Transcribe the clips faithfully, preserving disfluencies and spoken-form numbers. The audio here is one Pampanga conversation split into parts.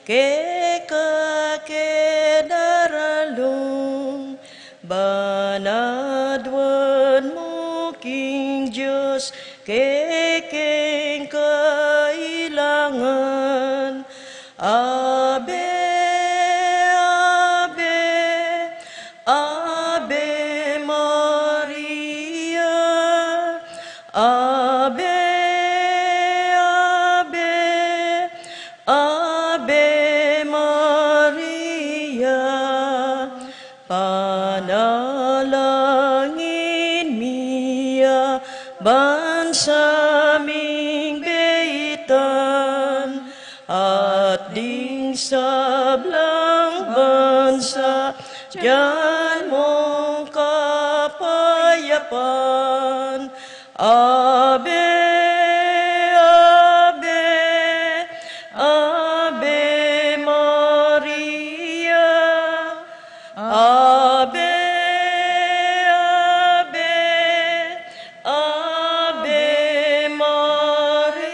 Keka ke daralung, ban aduan mu king Dios kekeng kailangan. Ave, ave, Ave Maria. Ave, ave, Ave Maria. Panalangin mi ya ban sa ming beitan, at ding sablang bansa, dian mong kapayapan. Ave, ave, Ave Maria. Ave, ave, Ave Maria.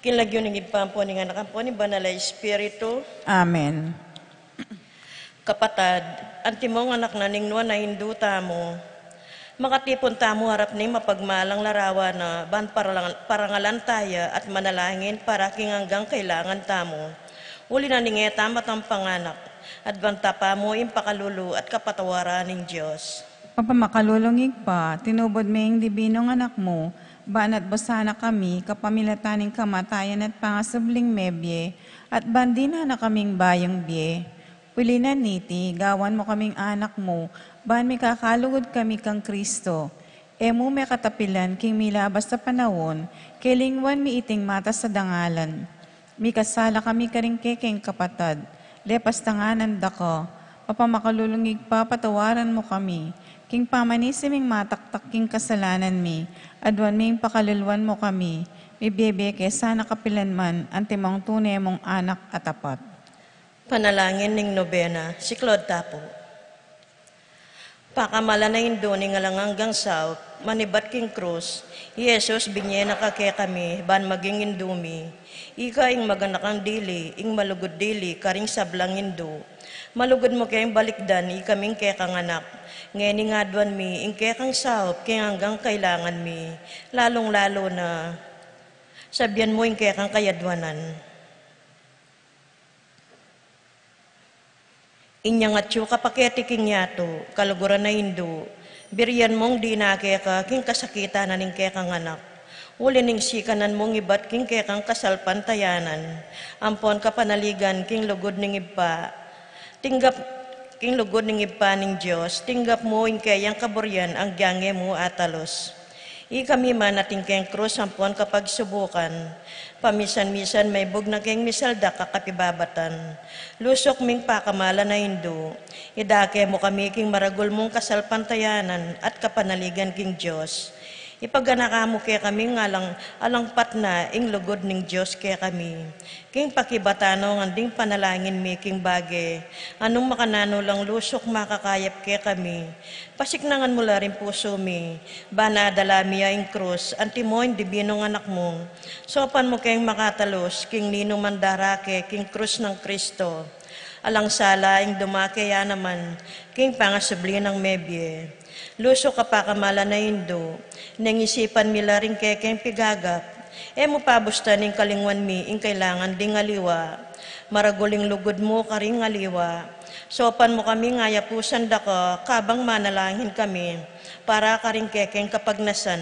King lagyu ning Ibpa, ampo ning Anak, ampo ning Banal a Espiritu. Amen. Kapatad, antimong anak na ning nuan a Indu tamu, makatipun tamu harap ning mapagmalang larawan na ban parang-, parangalan taya at manalangin para king anggang kailangan tamu. Uli na ning e ta matang panganak, advanta pa mu ing pakalulu at kapatawaran ning Dios. Papa makalulung Ibpa, tinubud me ing dibinung Anak mu, ban atbus na kami kapamilatan ning kamatayan at pangasubling mebie, at ban dinan na kaming bayung bie. Uli na niti, gawan mu kaming anak mu, ban mikakalugud kami kang Kristo. E mu me katapilan king milabas a panaun, kelingwan mi iting matas a dangalan. Mikasala kami karing kekeng kapatad, lepas tanganan da ka. Papa makalulung Ibpa, patawaran mu kami. King pamanisi ming mataktak king kasalanan mi, aduan ming pakaluluan mu kami. Mibie-bie ke sana kapilan man, antimong tune mung anak a tapat. Panalangin ning Nobena, siklaud ta pu. Pakamalan a Indu ning alang anggang saup, manibat king krus, i Jesus, binie na ka kekami, ban maging Indu mi. Ika ing maganakang dili, ing malugud dili, karing sablang Indu. Malugud mu keng balikdan, ikaming kekang anak. Ngeni aduan mi, ing kekang saup, king anggang kailangan mi. Lalung-lalu na, sabian mu ing kekang kayadwanan. Inyang atyu ka pa keti king yatu, kaluguran a Indu, birian mung dina keka king kasakitan na ning kekang anak. Uli ning sikanan mung ibat king kekang kasalpantayanan, ampon kapanaligan king lugud ning Ibpa. Tinggap, king lugud ning Ibpa ning Dios, tinggap mu ing keyang kaburian anggyang e mu atalus. Ikami man atin keng krus ampon kapagsubukan, pamisan-misan maibug na keng misaldak a kapibabatan. Lusuk ming pakamalan a Indu, idake mu kami king maragul mung kasalpantayanan at kapanaligan king Dios. Ipaganaka mu kekami alang, alang patna ing lugud ning Dios kekami. King pakibatan ngan ding panalangin mi king bage, anung makananu lang lusuk makakayap kekami. Pasiknangan mu la ring pusu mi, ban adala mi ya ing krus, antimo ing dibinung anak mu. Saupan mu keng makatalus, king ninuman darake, king krus nang Kristo. Alang sala ing dumake ya naman, king pangasubli nang mebie. Lusuk a pakamalan a Indu, neng isipan mi la ring kekeng pigagap. E mu pabustan ing kalingwan mi ing kailangan ding aliwa. Maragul ing lugud mu karing aliwa. Saupan mu kaming ayapusan da ka, kabang manalangin kami, para karing kekeng kapagnasan,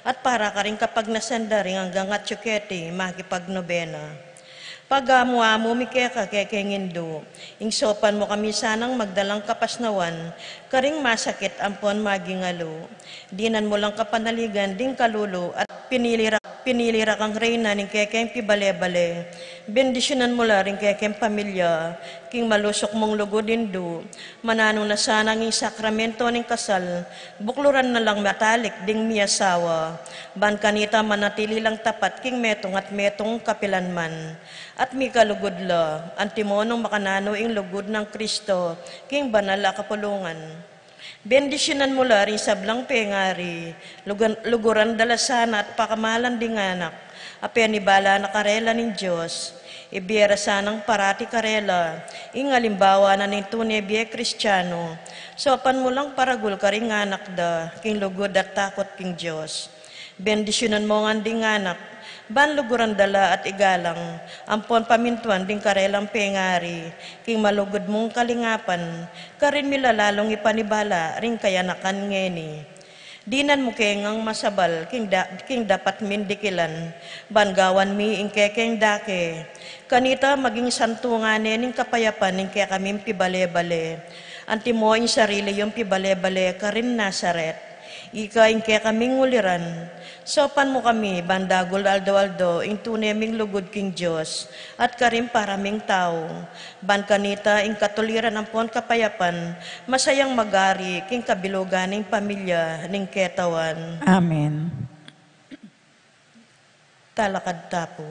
at para karing kapagnasan da ring anggang atyu keti makipagnobena. Pagamu-amu mi keka kekeng Indu, ing saupan mu kami sanang magdalang kapasnawan, karing masakit ampon maging alu. Dinan mu lang kapanaligan ding kalulu at pinili ra, pinili ra kang reyna ning kekeng pibale-bale. Bendisyunan mu la ring kekeng pamilya, king malusuk mung lugud Indu, mananu na sana ing sakramento ning kasal, bukluran na lang matalik ding miasawa, ban kanita manatili lang tapat king metung at metung kapilan man. At mikalugud la, antimo nung makananu ing lugud nang Kristo, king banal a kapulungan. Bendisyunan mu la ring sablang pengari, lugan-, luguran da la sana at pakamalan ding anak, A penibala na karela ning Dios, ibie ra sanang parati karela ing alimbawa na ning tune bie Kristiano. Saupan mu lang paragul karing anak da king lugud at takut king Dios. Bendisyunan mu ngan ding anak, ban luguran da la at igalang, ampon pamintuan ding karelang pengari king malugud mung kalingapan, karin mi la lalung ipanibala ring kayanakan ngeni. Dinan mu ke ngang masabal king da-, king dapat ming dikilan, ban gawan mi ing kekeng dake. Kanita maging santungan ne ning kapayapan ing kekaming pibale-bale. Antimo ing sarili yung pibale-bale karin Nazaret. Ika ing kekaming uliran. Saupan mu kami, ban dagul aldo-aldo ing tune ming lugud king Dios, at karing para ming tau. Ban kanita ing katuliran ampon kapayapan, masayang magari king kabilugan ning pamilya ning ketawan. Amen. Talakad ta pu.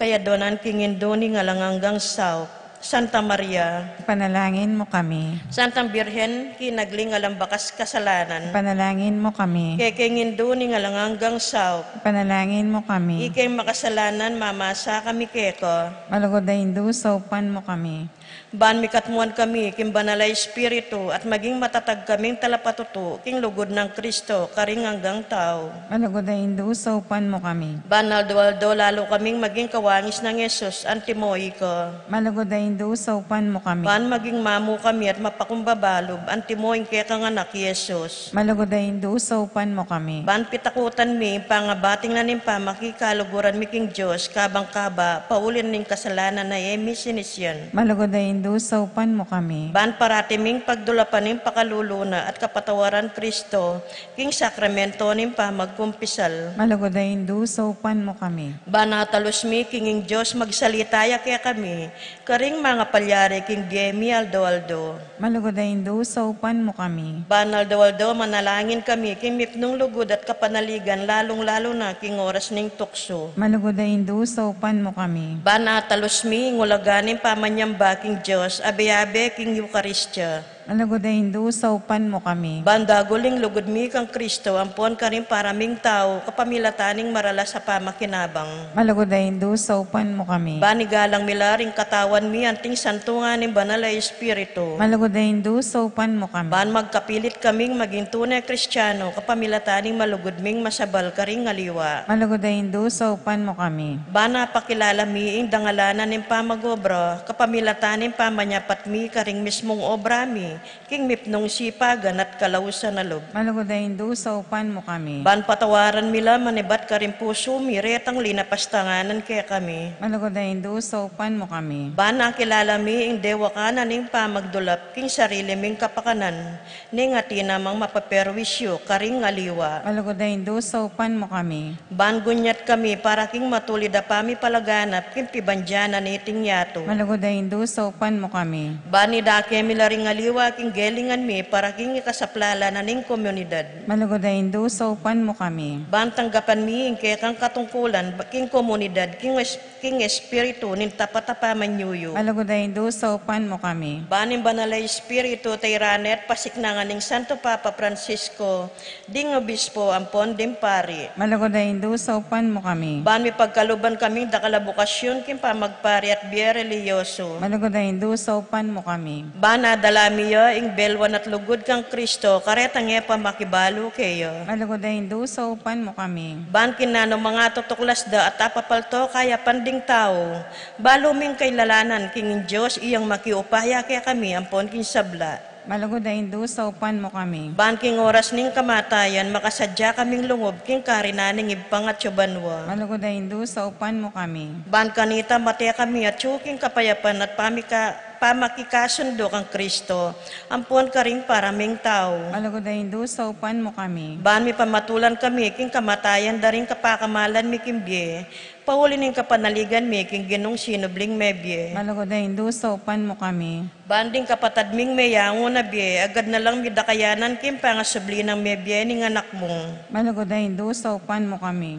Kaya donan king Indu ning alang anggang saup, Santa Maria. Ipanalangin mu kami. Santang Birhen, kinagling alang bakas kasalanan. Ipanalangin mu kami. Kekeng Indu ning alang anggang saup. Ipanalangin mu kami. Ikeng makasalanan, mamasa kami keka. Malugud a Indu, saupan mu kami. Ban mikatmuan kami king Banal a Espiritu at maging matatag kaming talapatutu king lugud nang Kristo, karing anggang tau. Malugud a Indu, saupan mu kami. Ban aldo-aldo lalu kaming maging kawangis nang Jesus, antimo ika. Malugud a Indu, saupan mu kami. Ban maging mamu kami at mapakumbaba lub, antimo ing kekang anak Jesus. Malugud a Indu, saupan mu kami. Ban pitakutan mi ing pangabating na ning pamakikaluguran mi king Dios, kabang kaba, pauli ning kasalanan a e mi sinisyan. Malugud a Indu, saupan mu kami. Ban parati ming pagdulapan ing pakalulu na at kapatawaran Kristo, king sakramento ning pamagkumpisal. Malugud a Indu, saupan mu kami. Ban atalus mi king ing Dios magsalita ya kekami, karing mangapalyari king bie mi aldo-aldo. Malugud a Indu, saupan mu kami. Ban aldo-aldo manalangin kami king mipnung lugud at kapanaligan, lalung-lalu na king oras ning tuksu. Malugud a Indu, saupan mu kami. Ban atalus mi ing ulaga ning pamanyamba king Dios, abe-abe king Eukaristia. Malugud a Indu, saupan mu kami. Ban dagul ing lugud mi kang Kristo, ampon karing para ming tau, kapamilatan ning maralas a pamakinabang. Malugud a Indu, saupan mu kami. Ban igalang mi la ring katawan mi anting santungan ning Banal a Espiritu. Malugud a Indu, saupan mu kami. Ban magkapilit kaming maging tune Kristiano, kapamilatan ning malugud ming masabal karing aliwa. Malugud a Indu, saupan mu kami. Ban apakilala mi ing dangalan na ning pamag-obra, kapamilatan ning pamanyapat mi karing mismung obra mi, king mipnung sipagan at kalausan a lub. Malugud a Indu, saupan mu kami. Ban patawaran mi la manibat karing pusu mi retang linapastangan kekami. Malugud a Indu, saupan mu kami. Ban akilala mi ing dewakan na ning pamagdulap king sarili ming kapakanan, ning atin namang mapaperwisyu karing aliwa. Malugud a Indu, saupan mu kami. Ban gunyat kami para king matulid a pamipalaganap king pibandian na niting yatu. Malugud a Indu, saupan mu kami. Ban idake mi la ring aliwa king gelingan mi para king ikasaplalan na ning komunidad. Malugud a Indu, saupan mu kami. Ban tanggapan mi ing kekang katungkulan ba-, king komunidad, king es-, king espiritu ning tapat a pamanyuyu. Malugud a Indu, saupan mu kami. Ban ing Banal a Espiritu, tairan ne at pasiknangan ing Santo Papa Francisco, ding obispo ampon ding pari. Malugud a Indu, saupan mu kami. Ban mipagkaluban kaming dakal a bokasyun king pamagpari at bie relihiyosu. Malugud a Indu, saupan mu kami. Ban adala mi ya ing belwan at lugud kang Kristo, karetang e pa makibalu keya. Malugud a Indu, saupan mu kami. Ban king nanu mang atutuklas da at apapalto kayapan ding tau, balu ming kailalanan king ing Dios, iyang makiupaya kekami ampon king sabla. Malugud a Indu, saupan mu kami. Ban king oras ning kamatayan, makasadya kaming lungub king karinan ning Ibpang atsu banua. Malugud a Indu, saupan mu kami. Ban kanita mate kami atsu king kapayapan at pamika-, pamakikasundu kang Kristo, ampon karing para ming tau. Malugud a Indu, saupan mu kami. Ban mipamatulan kami king kamatayan da ring kapakamalan mi king bie, pauli ning kapanaligan mi king Ginung sinubling mebie. Malugud a Indu, saupan mu kami. Ban ding kapatad ming meyangu na bie, agad na lang midakayanan king pangasubli nang mebie ning Anak mu. Malugud a Indu, saupan mu kami.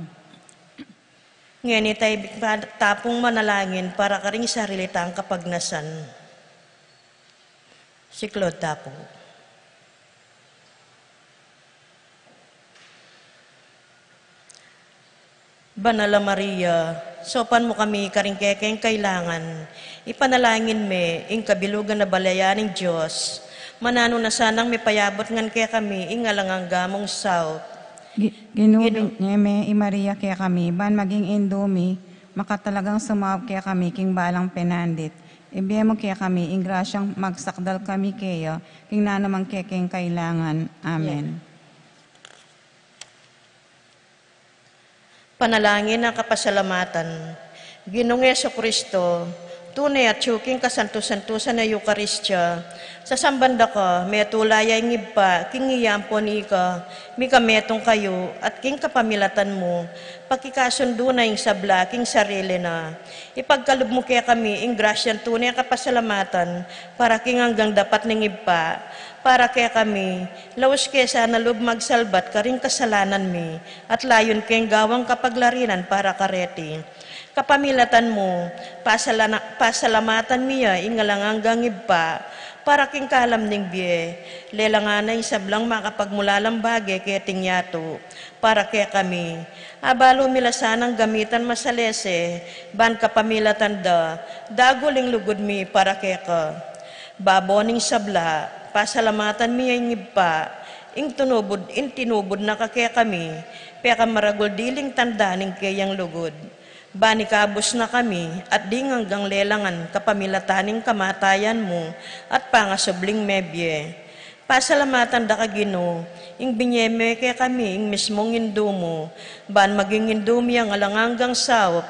Ngeni tamu ing tapung manalangin para karing sarili tang kapagnasan. Siklaud ta pu. Banal a Maria, saupan mu kami karing kekeng kailangan. Ipanalangin me ing kabilugan a balayan ning Dios. Mananu na sanang mipayabut ngan kekami ing alang angga mung saup. Gi-, Ginu, Ginu- binye me i Maria kekami, ban maging indu mi, makatalagang sumaup kekami king balang penandit. Ibie mu kekami ing grasyang magsakdal kami keya king nanumang kekeng kailangan. Amen. Panalangin a kapasalamatan. Ginung Jesucristo, tune atyu king kasantu-santusan a Eukaristia, sasamban da ka, metula ya ing Ibpa, king iya ampon ika, mikametung kayu, at king kapamilatan mu, pakikasundu na ing sabla king sarili na. Ipagkalub mu kekami ing grasyan tune a kapasalamatan, para king anggang dapat ning Ibpa, para kekami, laus ke sana lub magsalbat karing kasalanan mi, at layun keng gawang kapaglarinan para kareti. Kapamilatan mu, pasalana-, pasalamatan mi ya ing alang anggang Ibpa, para king kalam ning bie, lelangan na ing sablang makapagmulalang bage keting yatu, para kekami. Abalu mi la sanang gamitan masalese, ban kapamilatan da, dagul ing lugud mi para keka. Babo ning sabla, pasalamatan mi ya ing Ibpa, ing tunubud, ing tinubud na ka kekami, pekamaragul diling tanda ning keyang lugud. Ban ikabus na kami, at ding anggang lelangan kapamilatan ning kamatayan mu, at pangasubling mebie. Pasalamatan da ka Ginu, ing binye me kekami ing mismung indu mu, ban maging indu mi ing alang anggang saup,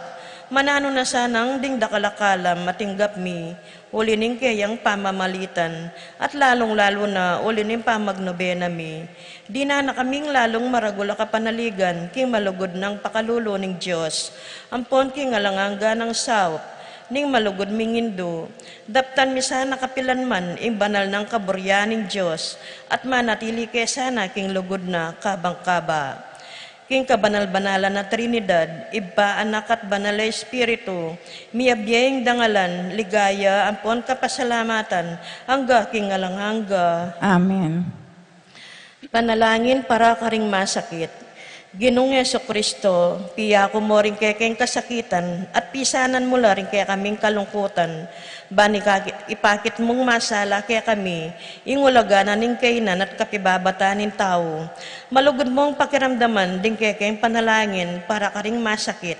mananu na sanang ding dakal a kalam matinggap mi, uli ning keyang pamamalitan, at lalung-lalu na uli ning pamagnobena mi. Dinan na kaming lalung maragul a kapanaligan, king malugud nang pakalulu ning Dios, ampon king alang angga nang saup, ning malugud ming indu, daptan mi sana kapilan man, ing banal nang kaburian ning Dios, at manatili ke sana king lugud na kabang kaba. King kabanal-banalan a Trinidad, Ibpa, Anak, at Banal a Espiritu, miyabie ing dangalan, ligaya, ampon kapasalamatan, angga king alang angga. Amen. Panalangin para karing masakit. Ginung Jesucristo, piyaku mu ring kekeng kasakitan, at pisanan mu la ring kekaming kalungkutan, ban ika-, ipakit mung masala kekami, ing ulagan na ning kainan at kapibabatan ning tau. Malugud mung pakiramdaman ding kekeng panalangin para karing masakit.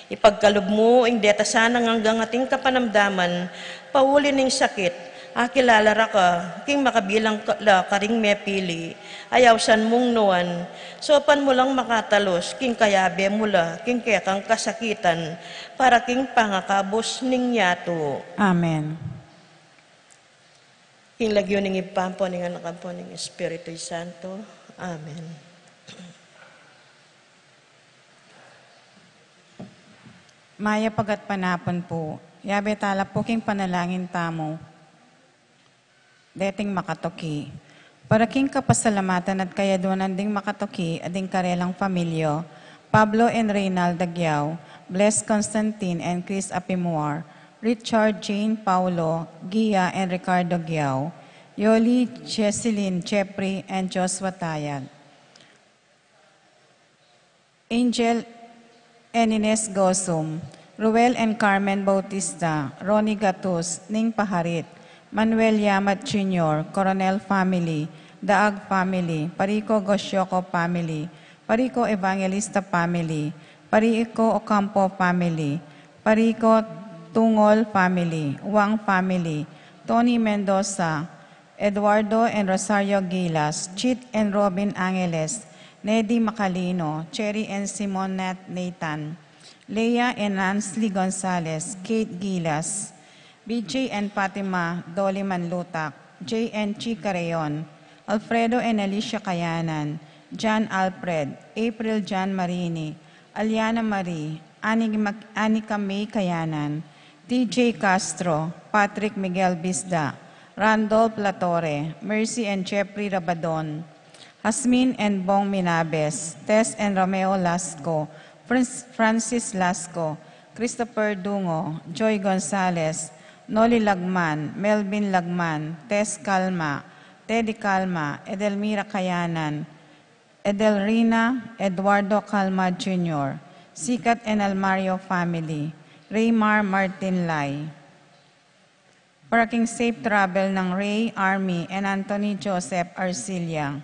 Ipagkalub mu ing deta sanang anggang ating kapanamdaman, pauli ning sakit, akilala ra ka, king makabilang ka-, la karing mepili, ayausan mung nuan, saupan mu lang makatalus, king kayabe mu la, king kekang kasakitan, para king pangakabus ning yatu. Amen. King lagyu ning Ibpa, ampo ning Anak, ampo ning Espiritu Santo. Amen. Mayap a gatpanapun pu. Yabe tala pu king panalangin tamu. Deting makatuki. Para king kapasalamatan at kayaduanan ding makatuki at ding karelang familia, Pablo and Reynalda Giao, Bless Constantine and Chris Apimuar, Richard, Jane, Paulo, Gia, and Ricardo Giao, Yoli, Jesselyn, Jeffrey, and Joshua Tayag. Angel and Ines Gosum, Ruel and Carmen Bautista, Ronnie Gatus, Ning Paharit, Manuel Yamat Junior, Coronel family, Daag family, Parico Gosyoco family, Parico Evangelista family, Parico Ocampo family, Parico Tungol family, Wang family, Tony Mendoza, Eduardo and Rosario Gilas, Chit and Robin Angeles, Nedi Macalino, Cherry and Simon Nat Nathan, Leia and Nancy Gonzalez, Kate Gilas, B J and Fatima Dolly Manlutak, J and Chi Carreon, Alfredo and Alicia Kayanan, John Alfred, April John Marini, Aliana Marie, Ani-, Anika May Kayanan, T J Castro, Patrick Miguel Bisda, Randolph Latorre, Mercy and Jeffrey Rabadon, Jasmine and Bong Minabes, Tess and Romeo Lasco, Francis Lasco, Christopher Dungo, Joy Gonzalez, Noli Lagman, Melvin Lagman, Tess Calma, Teddy Calma, Edelmira Kayanan, Edelrina Eduardo Calma Junior, Sikat and Almario family, Raymar Martin Lai. Para king safe travel ng Ray, Army, and Anthony Joseph Arcilla.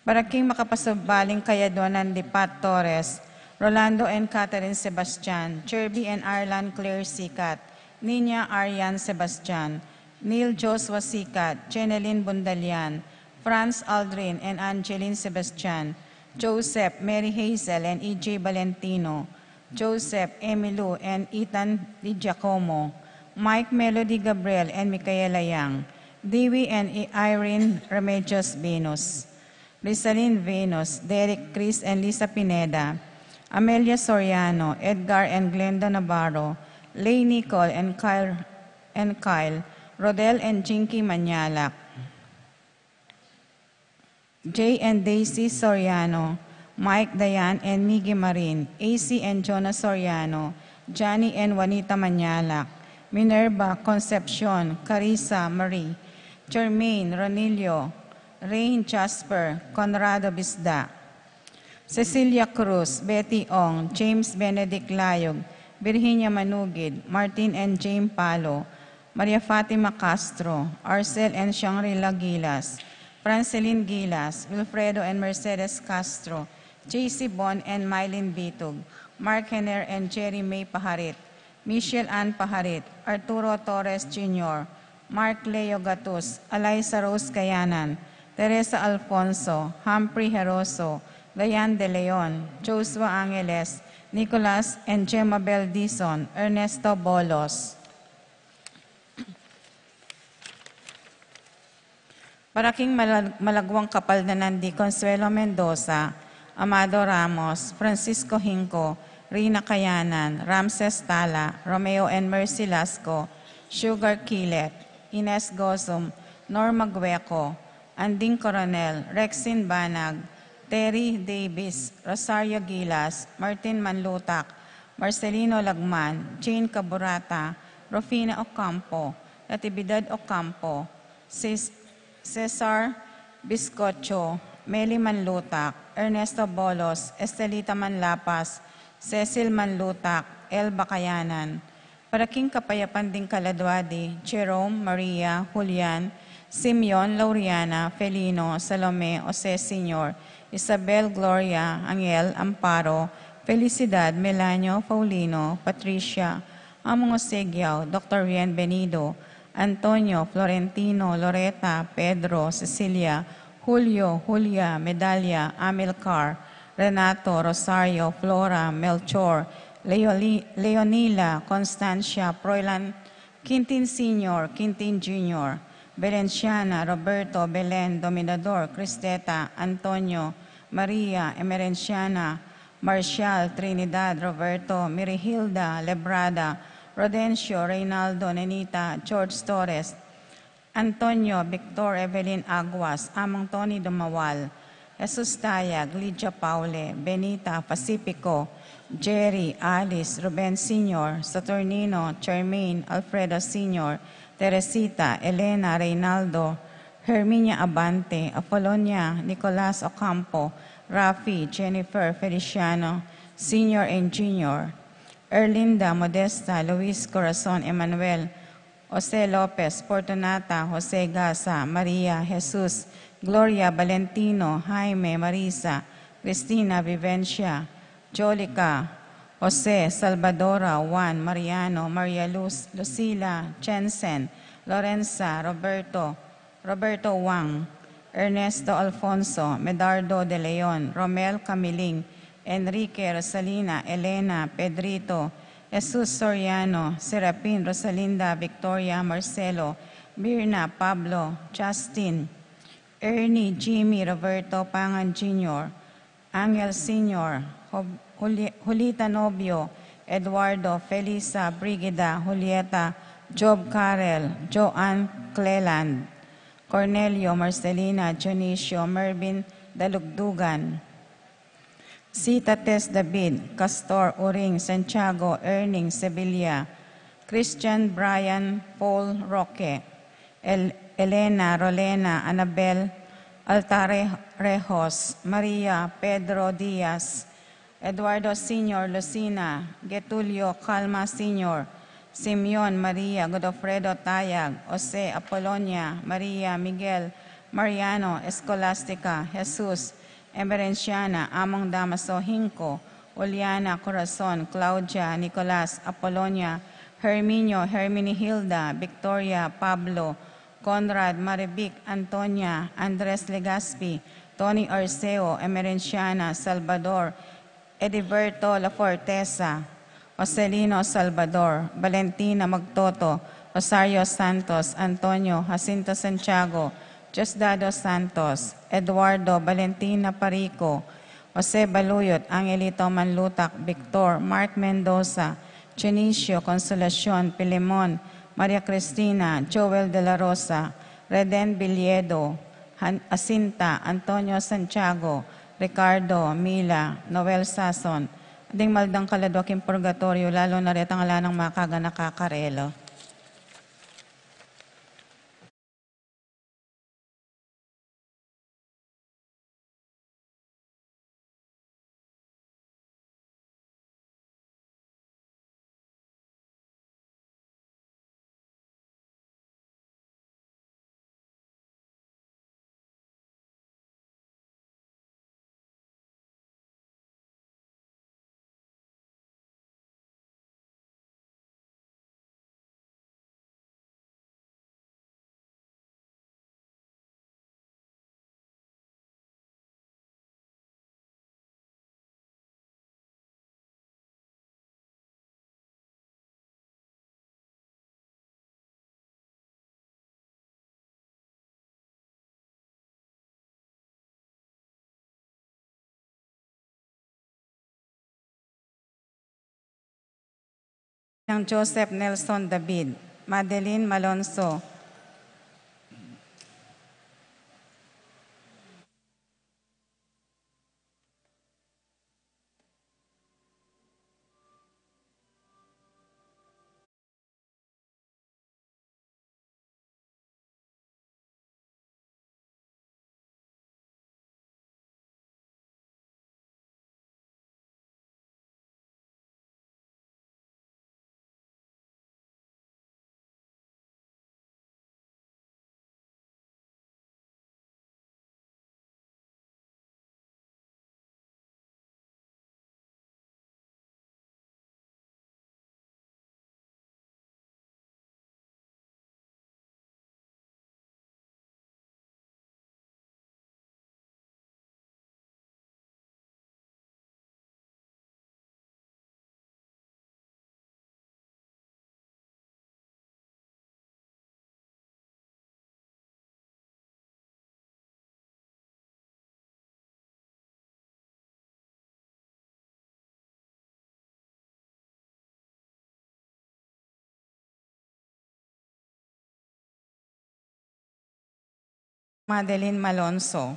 Para king makapasubling kayadwanan di Pat Torres, Rolando and Catherine Sebastian, Cherby and Arlan Claire Sikat, Nina Arian Sebastian, Neil Joshua Sikat, Jenelyn Bundalian, Franz Aldrin and Angeline Sebastian, Joseph, Mary Hazel and E J Valentino, Joseph, Emilou and Ethan Di Giacomo, Mike, Melody Gabriel and Micaela Yang, Dewey and I- Irene Remedios Venus, Rizalin Venus, Derek, Chris and Lisa Pineda, Amelia Soriano, Edgar and Glenda Navarro, Lay Nicole and Kyle, and Kyle, Rodel and Jinky Manyalak, Jay and Daisy Soriano, Mike, Diane and Miggy Marin, A C and Jonah Soriano, Johnny and Juanita Manyalak, Minerva, Concepcion, Carissa, Marie, Jermaine, Ronilio, Rain, Jasper, Conrado Bisda, Cecilia Cruz, Betty Ong, James Benedict Layog, Virginia Manugid, Martin and Jane Palo, Maria Fatima Castro, Arcel and Shangri-La Gilas, Francelin Gilas, Wilfredo and Mercedes Castro, J C Bon and Mylene Bitug, Mark Henner and Jerry May Paharit, Michelle Ann Paharit, Arturo Torres Junior, Mark Leo Gatus, Eliza Rose Kayanan, Teresa Alfonso, Humphrey Heroso, Dayan De Leon, Joshua Angeles, Nicolas and Gemma Bel Dizon, Ernesto Bolos. Para king malag-, malagwang kapaldanan di Consuelo Mendoza, Amado Ramos, Francisco Hinco, Rina Kayanan, Ramses Tala, Romeo and Mercy Lasco, Sugar Kilet, Ines Gozum, Norma Gueco, Anding Coronel, Rexin Banag, Terry Davis, Rosario Gilas, Martin Manlutak, Marcelino Lagman, Jane Caburata, Rufina Ocampo, Natividad Ocampo, Cis-, Cesar Biscocho, Meli Manlutak, Ernesto Bolos, Estelita Manlapas, Cecil Manlutak, Elba Kayanan. Para king kapayapan ding kaladwa di Jerome, Maria, Julian, Simeon, Lauriana, Felino, Salome, Jose Senior, Isabel, Gloria, Angel, Amparo, Felicidad, Melanio, Paulino, Patricia, Among Jose Giao, Doctor Rian Benido, Antonio, Florentino, Loreta, Pedro, Cecilia, Julio, Julia, Medalia, Amilcar, Renato, Rosario, Flora, Melchor, Leoli-, Leonila, Constancia, Proilan, Quintin Senior, Quintin Junior, Valenciana, Roberto, Belen, Dominador, Cristeta, Antonio, Maria, Emerenciana, Marcial, Trinidad, Roberto, Mirihilda, Lebrada, Rodencio, Reynaldo, Nenita, George Torres, Antonio, Victor, Evelyn Aguas, Amang Tony Dumawal, Jesus Tayag, Lydia Paule, Benita, Pacifico, Jerry, Alice, Ruben Senior, Saturnino, Charmaine, Alfredo Senior, Teresita, Elena, Reynaldo, Herminia Abante, Apolonia, Nicolas Ocampo, Rafi, Jennifer, Feliciano, Senior and Junior, Erlinda, Modesta, Luis, Corazon, Emmanuel, Jose Lopez, Fortunata, Jose Gasa, Maria, Jesus, Gloria, Valentino, Jaime, Marisa, Cristina, Vivencia, Jolica, Jose, Salvadora, Juan, Mariano, Maria Luz, Lucila, Jensen, Lorenza, Roberto, Roberto Wang, Ernesto Alfonso, Medardo de Leon, Romel Camiling, Enrique, Rosalina, Elena, Pedrito, Jesus Soriano, Serapin, Rosalinda, Victoria, Marcelo, Mirna, Pablo, Justin, Ernie, Jimmy, Roberto, Pangan Junior, Angel Senior, Job-, Juli-, Julita Novio, Eduardo, Felisa, Brigida, Julieta, Job Carel, Joan Cleland, Cornelio, Marcelina, Dionisio, Mervin, Dalugdugan, Sita, Tess, David, Castor, Uring, Santiago, Erning, Sevilla, Christian, Brian, Paul, Roque, El-, Elena, Rolena, Anabel, Altarejos, Maria, Pedro, Diaz, Eduardo Senior, Lucina, Getulio Calma Senior, Simeon Maria Godofredo Tayag, Jose Apolonia Maria Miguel Mariano, Escolastica, Jesus, Emerenciana, Among Damaso Hinco, Juliana Corazon, Claudia Nicolas Apolonia, Herminio Herminihilda, Victoria Pablo, Conrad Marivic, Antonia Andres Legaspi, Tony Arceo, Emerenciana Salvador, Ediberto Lafortesa, Joselino Salvador, Valentina Magtoto, Rosario Santos, Antonio Jacinto Santiago, Diosdado Santos, Eduardo Valentina Parico, Jose Baluyot, Angelito Manlutak, Victor, Mark Mendoza, Dionisio Consolacion, Pilemon, Maria Cristina, Joel de la Rosa, Reden Villedo, Han-, Jacinta, Antonio Santiago, Ricardo, Mila, Noel Sason, ding maldang kaladwa king purgatoryo, lalu na retang ala nang makaganaka karela. Nang Joseph Nelson David, Madeline Malonzo, Madeline Malonzo.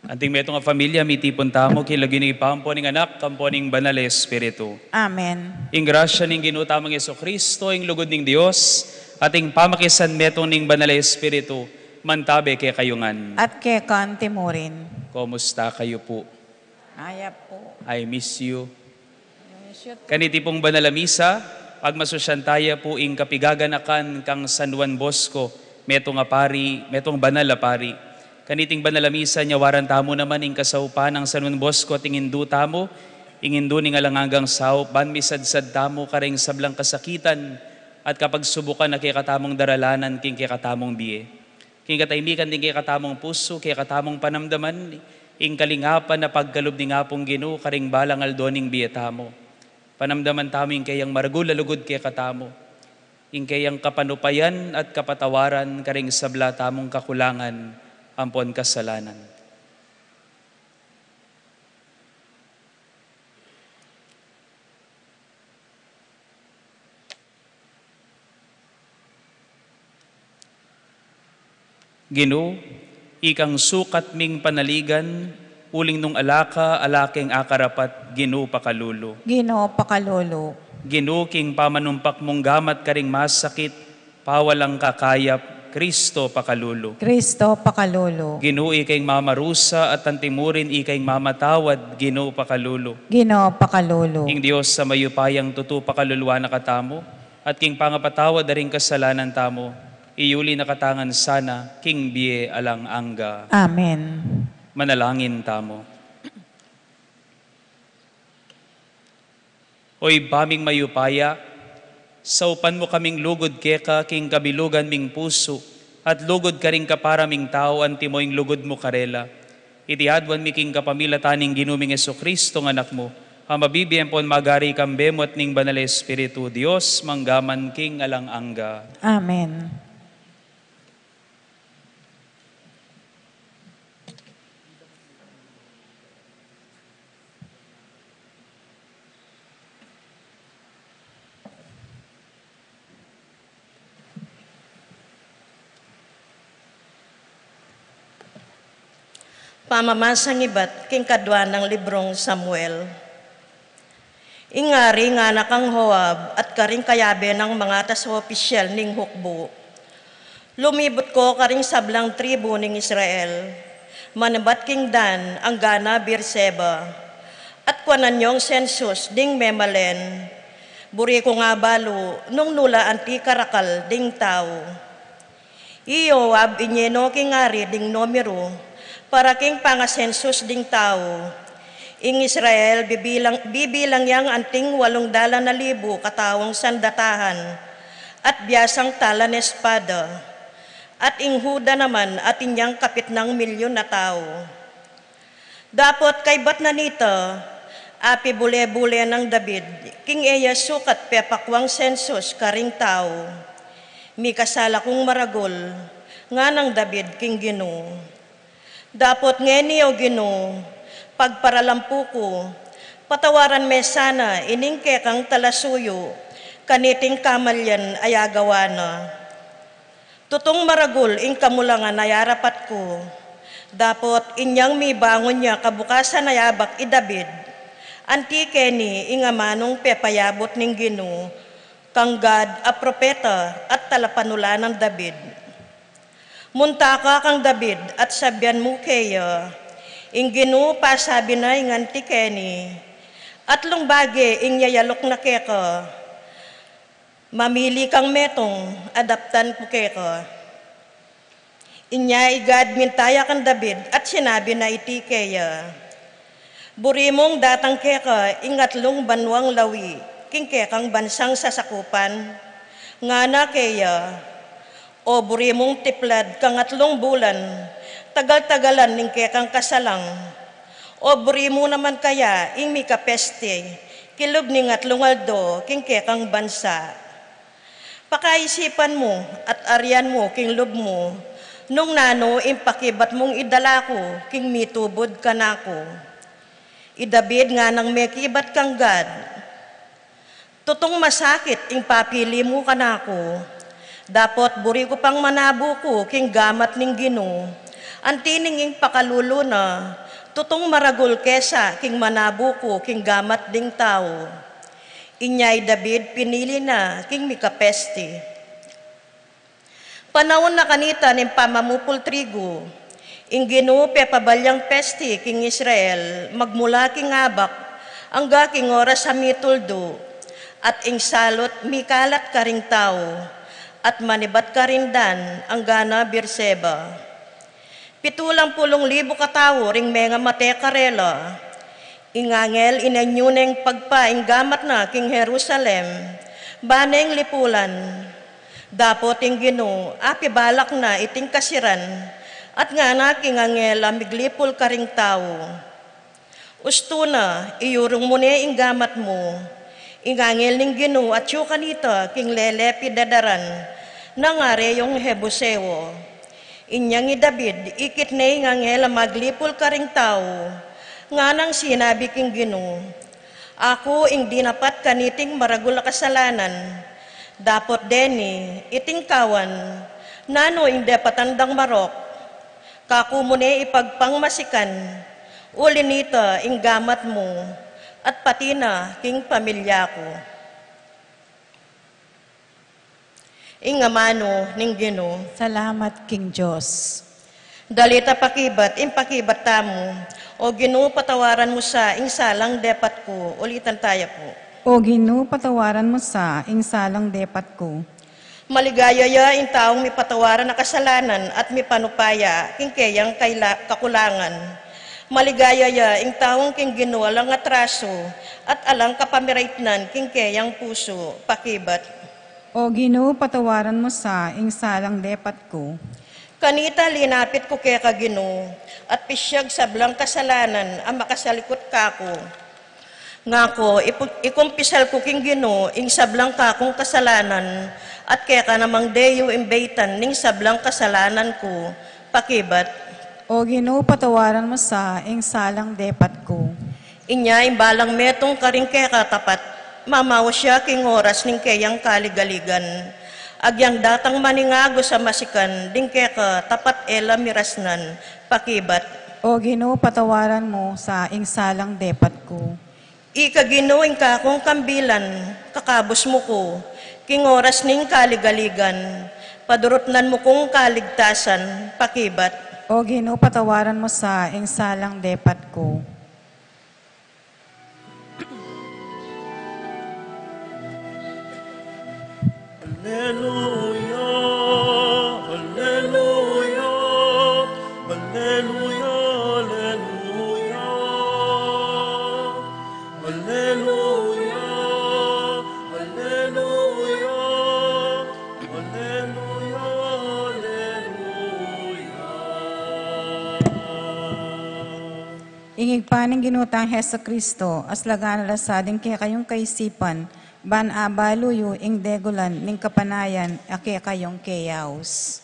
Anting metung a familia, mitipun tamu king lagyu ning Ibpa, ampo ning Anak, ampo ning Banal a Espiritu. Amen. Ing grasya ning Ginu tamung Jesucristo, ing lugud ning Dios, at ing pamakisan metung ning Banal a Espiritu, mantabe kekayu ngan. At keka naman murin. Kumusta kayu pu? Ayap pu. I miss you. Kaniti pung banal a misa, pagmasusyan taya pu ing kapigaganakan kang San Juan Bosco, metung a pari, metung banal a pari. Kaniting banal a misa, nyawaran tamu naman ing kasaupan nang San Juan Bosco at ing Indu tamu, ing Indu ning alang anggang saup, ban misadsad tamu karing sablang kasakitan at kapagsubukan a kekatamung daralanan king kekatamung bie. King katahimikan ding kekatamung pusu, kekatamung panamdaman ing kalingapan a pagkalub ning Apung Ginu karing balang aldo ning bie tamu. Panamdaman tamu ing keyang maragul a lugud kekatamu, ing keyang kapanupayan at kapatawaran karing sabla tamung kakulangan ampon kasalanan. Ginu, ikang sukat ming panaligan, uling nung ala ka, ala keng akarapat, Ginu pakalulu. Ginu pakalulu. Ginu, king pamanumpak mung gamat karing masakit, pawalang kakayap, Kristo pakalulu. Kristo pakalulu. Ginu, ikeng mamarusa at antimurin ikeng mamatawad, Ginu pakalulu. Ginu pakalulu. Ing Dios a mayupayang tutu pakaluluan na katamu, at king pangapatawad da ring kasalanan tamu, iyuli na kata ngan sana king bie alang angga. Amen. Manalangin tamu. O Ibpa ming mayupaya, saupan mu kaming lugud keka king kabilugan ming pusu, at lugud karing kapara ming tau antimo ing lugud mu karela. Iti aduan mi king kapamilatan ning Ginu ming Jesucristo nga Anak mu, a mabibie ampon magari kambe mu at ning Banal a Espiritu, Dios, mangga man king alang angga. Amen. Pamamasang ibat king kadua nang librung Samuel. Ing ari ngana kang Joab at karing kayabe nang mangatas a opisyal ning hukbu, "Lumibut ko karing sablang tribu ning Israel, manibat king Dan anggana Beerseba, at kuanan yong sensus ding memalen. Buri kung abalu nung nu la anti karakal ding tau." I Joab inyeno king ari ding numeru para king pangasensus ding tau. Ing Israel bibilang, bibilang yang anting walung dalan a libu kataung sandatahan, at biasang talan espada. At ing Juda naman atin yang kapitnang milyun a tau. Dapot kaybat na nita, apibule-bule nang David king e ya sukat pepakuang sensus karing tau. "Mikasala kung maragul," nganang David king Ginu. "Dapot ngeni, O Ginu, pagparalampu ku, patawaran me sana ining kekang talasuyu kaniting kamalian a agawa na. Tutung maragul ing kamulangan a arapat ku." Dapot inyang mibangun ya kabukasan a abak i David, anti keni ing amanung pepayabut ning Ginu kang Gad a propeta at talapanula nang David. "Munta ka kang David at sabian mu keya, 'Ing Ginu pasabi na ing anti keni, atlung bage ing yayaluk na keka. Mamili kang metung, adaptan ku keka.'" Inya i Gad minta ya kang David at sinabi na iti keya, "Buri mung datang keka ing atlung banuang lawi king kekang bansang sasakupan?" Ngana keya, "O buri mung tiplad kang atlung bulan, tagal-tagalan ning kekang kasalang? O buri mu naman kaya ing mikapeste kilub ning atlung aldo king kekang bansa? Pakaisipan mu at arian mu king lub mu nung nanu ing pakibat mung idala ku king mitubud kanaku." I David nganang mekibat kang Gad, "Tutung masakit ing papili mu kanaku. Dapot buri ku pang manabu ku king gamat ning Ginu, anti ning ing pakalulu na Tutung maragul ke sa king manabu ku king gamat ding tau. Inya i David pinili na king mikapesti. Panaun na kanita ning pamamupul trigu, ing Ginu pepabalyang pesti king Israel, magmula king abak angga king oras a mituldu, at ing salut mikalat karing tau, at manibat karin Dan angga na Beerseba. Pitulang pulung libu katau ring mengamate karela. Ing angel inanyu neng pagpa ing gamat na king Jerusalem, ba neng lipulan. Dapot ing Ginu apibalak na iting kasiran, at ngana king angel a miglipul karing tau, "Ustu na, iyurung mu ne ing gamat mu." Ing angel ning Ginu atyu kanita king lele pidadaran nang areyung Jebuseo. Inyang i David ikit ne ing angel a maglipul karing tau, nganang sinabi king Ginu, "Aku ing dinapat kaniting maragul a kasalanan. Dapot deni, iting kawan, nanu ing depatan dang marok? Kaku mu ne ipagpangmasikan, uli nita ing gamat mu, at pati na king pamilya ku." Ing amanu ning Ginu. Salamat king Dios. Dalit a pakibat, ing pakibat tamu. O Ginu, patawaran mu sa ing salang depat ku. Ulitan taya pu. O Ginu, patawaran mu sa ing salang depat ku. Maligaya ya ing taung mipatawaran a kasalanan at mipanupa ya king keyang kaila-, kakulangan. Maligaya ya ing taung king Ginu alang atrasu at alang kapamiraitnan king keyang pusu. Pakibat. O Ginu, patawaran mu sa ing salang depat ku. Kanita linapit ku keka Ginu, at pisyag sablang kasalanan a makasalikut kaku. Ngaku, ipu-, ikumpisal ku king Ginu ing sablang kakung kasalanan, at keka namang deyu ing baitan ning sablang kasalanan ku. Pakibat. O Ginu, patawaran mu sa ing salang depat ku. Inya ing balang metung karing keka tapat, mamaus ya king oras ning keyang kaligaligan. Agyang datang maningagus a masikan ding keka tapat e la mirasnan. Pakibat. O Ginu, patawaran mu sa ing salang depat ku. Ika Ginu ing kakung kambilan, kakabus mu ku king oras ning kaligaligan, padurutnan mu kung kaligtasan. Pakibat. O Ginu, patawaran mu sa ing salang depat ku. Alleluia, alleluia, alleluia, alleluia. Alleluia, alleluia, alleluia, alleluia. Ing Ibpa ning Ginu tang Jesucristo, aslagan na la sa ding kekayung kaisipan, ban abalu yu ing degulan ning kapanayan a kekayung keyaus.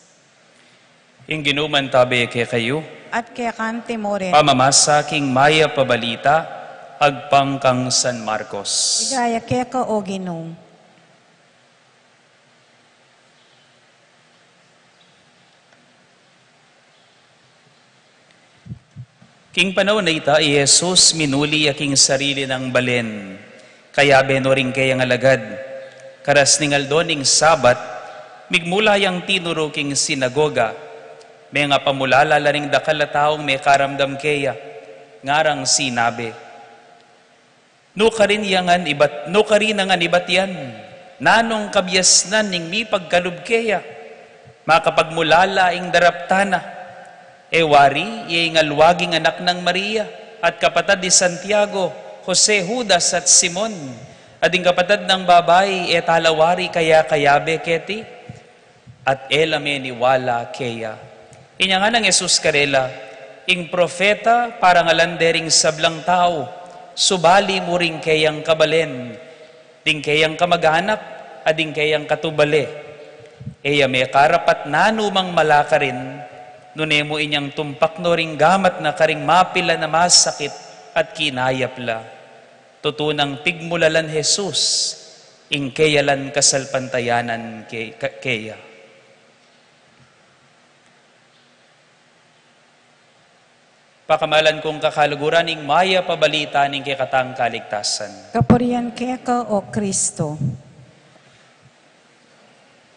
Ing Ginu mantabe kekayu. At keka mu rin. Pamamasa king Mayap a Balita agpang kang San Marcos. Ligaya keka, O Ginu. King panaun a ita, i Jesus minuli ya king sarili nang balen. Kayabe no ring keyang alagad. Karas ning aldo ning Sabat, migmula yang tinuru king sinagoga. Mengapamulala la ring dakal a taung mekaramdam keya. Ngarang sinabi, "Nukarin ya ngan ibat, nukarin na ngan ibat yan? Nanung kabiasnan ning mipagkalub keya? Makapagmulala ing daraptan na. E wari, iya ing alwaging anak nang Maria, at kapatad di Santiago, Jose, Judas, at Simon, at ing kapatad nang babai, e tala wari kaya kayabe keti?" At e la meniwala keya. Inya nganang Jesus karela, "Ing propeta parangalan de ring sablang tau, subali mu ring keyang kabalen, ding keyang kamaganak, at ding keyang katubale. E ya mekarapat nanumang mala karin, nune mu inyang tumpak no ring gamat na karing mapilan a masakit at kinayap la." Tutu nang pigmulalan Jesus ing keyalan kasalpantayanan ke-, ke-, keya. Pakamalan kung kakaluguran ing mayap a balita ning kekatang kaligtasan. Kapurian keka, O Kristo.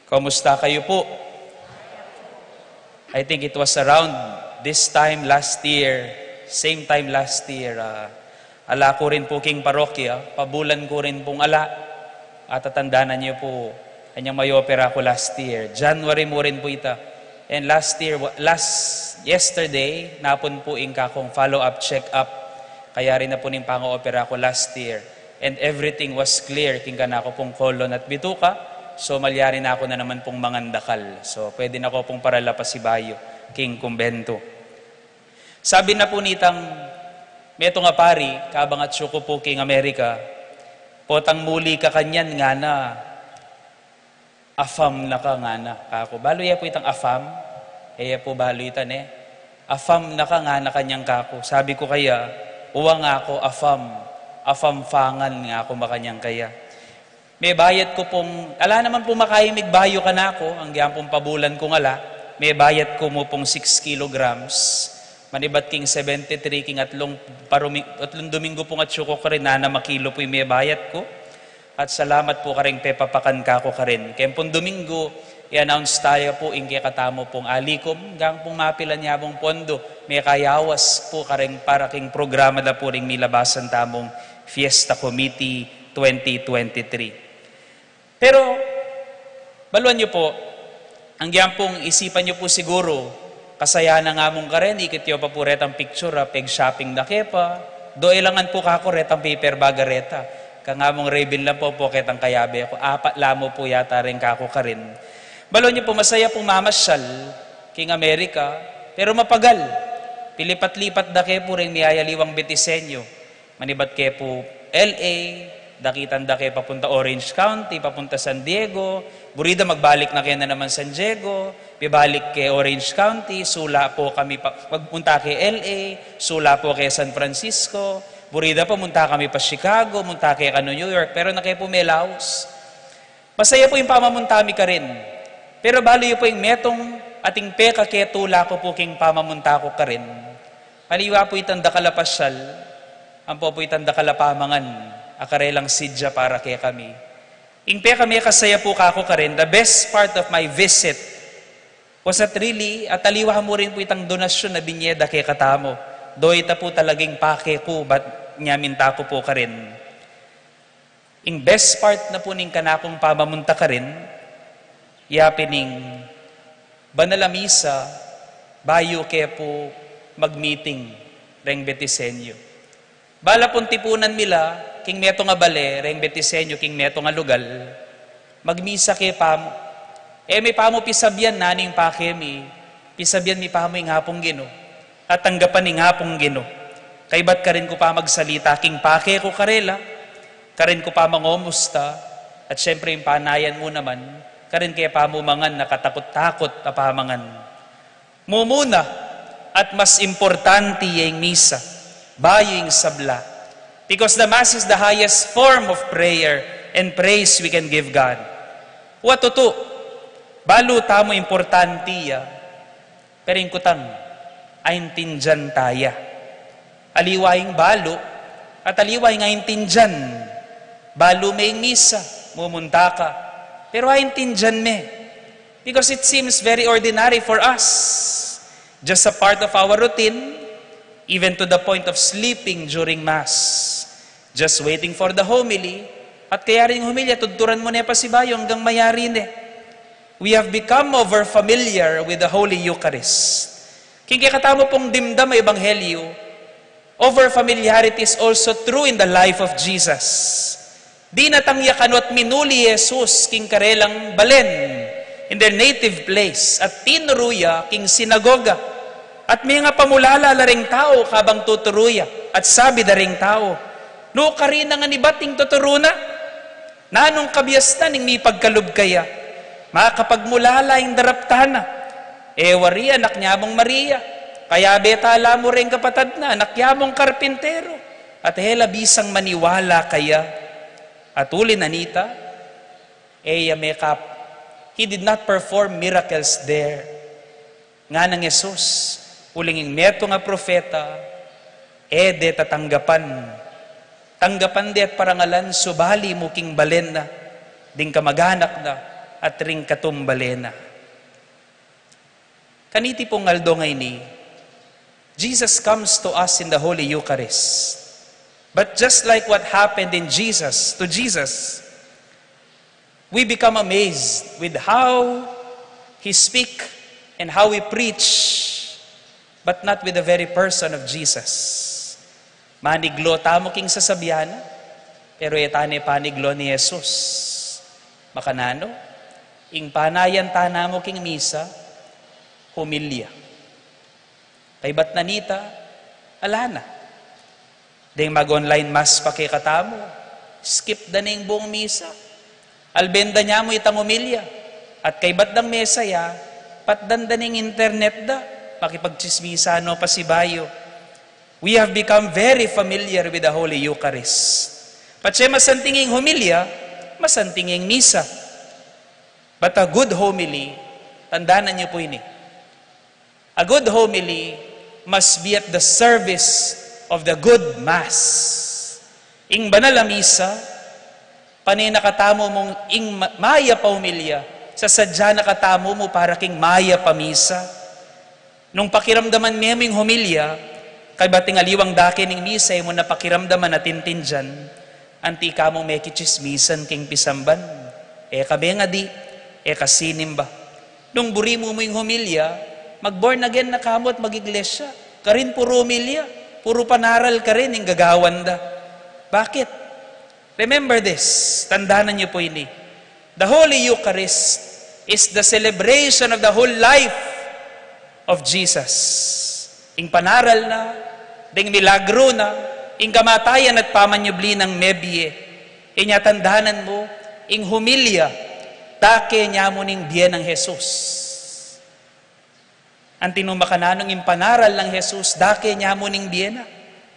Kumusta kayu pu? I think it was around this time last year, same time last year, ah, ala ku rin pu king parokya, pabulan ku rin pung ala. Atatandanan yu pu, anyang may opera ku last year. January mu rin pu ita. And last year, wa-, last, yesterday, napun pu ing kakung follow-up check-up. Kayari na pu ning pangaopera ku last year. And everything was clear king kanaku pung kolon at bituka. So, malyari na ku na naman pung mangandakal. So, pwede na ku pung parala pasibayu king kumbento. Sabi na pu nitang metung a pari, kabang atsu ku pu king Amerika, "Potang muli ka kanyan," ngana, "afam na ka," ngana kaku. Balu ye pu itang afam? E ye pu balu ita, ne? "Afam na ka," ngana kanyan kaku. Sabi ku kaya, "Wa," ngaku, "afam. Afam fangan," ngaku makanyan kaya. Mebayat ku pung, ala naman pung makaimig bayu kanaku, anggian pung pabulan kung ala, mebayat ku mu pung six kilograms. Manibat king seventy-three, king atlung parumi-, atlung Duminggu pung atsu ku karin, nana makilu pu ing mebayat ku. At salamat pu karing pepapakan kaku karin. Keng pung Duminggu, i-announce taya pu ing kekatamu pung alikum, gang pung mapilan ya pung pondo, mekayawas pu karing para king programa da pu ring milabasan tamung Fiesta Committee twenty twenty-three. Pero, baluan yu pu, anggian pung isipan yu pu siguru, kasaya na nga mung karin, ikit yu pa pu retang picture, ah, peg-shopping da ke pa, do e la ngan pu kaku retang paper bag a reta, kang amung Ray-Ban la pu, pu ketang kayabe ku, apat la mu pu yata reng kaku karin. Baluan yu pu, masaya pung mamasyal king Amerika, pero mapagal. Pilipat-lipat da ke pu reng miyayaliwang betisenyo. Manibat ke pu L A, dakitan da ke papunta Orange County, papunta San Diego, buri da magbalik na ke na naman San Diego, pibalik ke Orange County, sula pu kami pa, pagpunta ke L A, sula pu ke San Francisco, buri da pa munta kami pa Chicago, munta ke kanu New York, pero na ke pu melaus. Masaya pu ing pamamunta mi karin. Pero balu yu pu ing metung ating pekaketula ku pu king pamamunta ku karin. Aliwa pu itang dakal a pasyal, ampo pu itang dakal a pamangan a karelang sidya para kekami. Ing pekamekasaya pu kaku karin, the best part of my visit was that really, at aliwa mu rin pu itang donasyun a binye da kekatamu. Do ita pu talagang pake ku, bat nya minta ku pu karin. Ing best part na pu ning kanakung pamamunta karin, ya pin ing banal a misa, bayu ke pu mag-meeting reng betisenyo. Bala pung tipunan mi la king metung a bale reng betisenyo king metung a lugal, magmisa ke pamu. E mi pamu pisabian nanu ing pake mi, pisabian mi pamu ing Apung Ginu, at tanggapan ing Apung Ginu. Kaybat karin ku pa magsalita king pake ku karela, karin ku pa mangomusta, at siyempre ing panayan mu naman, karin ke pamu mangan na katakut-takut a pamangan. Mumuna at mas importante ya ing misa, bayu ing sabla. Because the Mass is the highest form of prayer and praise we can give God. Wa tutu, balu tamu importante ya, pero ing kutang, aintindian taya. Aliwa ing balu, at aliwa ing aintindian. Balu me ing misa, mumunta ka. Pero aintindian me. Because it seems very ordinary for us. Just a part of our routine, even to the point of sleeping during Mass. Just waiting for the homily, at kaya ring homilya, tudturan mu ne pasibayu anggang mayari ne. We have become over familiar with the Holy Eucharist. King kekatamu pung dimdam a ebanghelyo, over familiarity is also true in the life of Jesus. Dinatang ya kanu at minuli Jesus king karelang balen, in their native place, at tinuru ya king sinagoga. At mengapamulala la ring tau kabang tuturu ya, at sabi da ring tau, "Nukarin ngan ibat ing tuturu na? Nanung kabiasnan ing mipagkalub kaya? Makapagmulala ing daraptan na. E wari, anak nya mung Maria. Kayabe tala mu reng kapatad na, anak ya mung karpintero. At e la bisang maniwala kaya." At uli na nita, e ya mekap. He did not perform miracles there. Nganang Jesus, Uling ing metung a propeta, e de tatanggapan. Tanggapan de at parangalan, subali mu king balen na, ding kamaganak na, at ring katumbale na. Kaniti pung aldo ngeni, Jesus comes to us in the Holy Eucharist. But just like what happened in Jesus, to Jesus, we become amazed with how he speak and how he preach, but not with the very person of Jesus. Maniglo tamu king sasabian, pero e tane paniglo ni Jesus. Makananu, ing panayan tana mu king misa, humilya. Kaybat na nita, ala na. Deng mag-online mass pa kekatamu, skip da ne ing buung misa. Alben da ne mu itang humilya. At kaybat dang mesa ya, patdan da ne ing internet da, makipagtsismisan no pasibayu. We have become very familiar with the Holy Eucharist. Patse masanting ing humilya, masanting ing misa. But a good homily, tandanan yu pu ini. A good homily must be at the service of the good mass. Ing banal a misa, pane na katamu mung ing ma-, mayap a humilya, sasadya na katamu mu para king mayap a misa. Nung pakiramdaman me mu ing humilya, kaybat ing aliwang dake ning misa, e mu na pakiramdaman at intindian, anti ka mung mekitsismisan king pisamban. E ka mengadi, e ka sinimba. Nung buri mu mu ing humilya, mag-born again na ka mu at mag-iglesia. Karin puru humilya, puru panaral karin ing gagawan da. Bakit? Remember this, tandanan yu pu ini. The Holy Eucharist is the celebration of the whole life of Jesus. Ing panaral na, ding milagro na, ing kamatayan at pamanyubli nang mebie. Inya tandanan mu, ing humilya, dake ne mu ning bie nang Jesus. Antimo makananu ing panaral nang Jesus, dake ne mu ning bie na.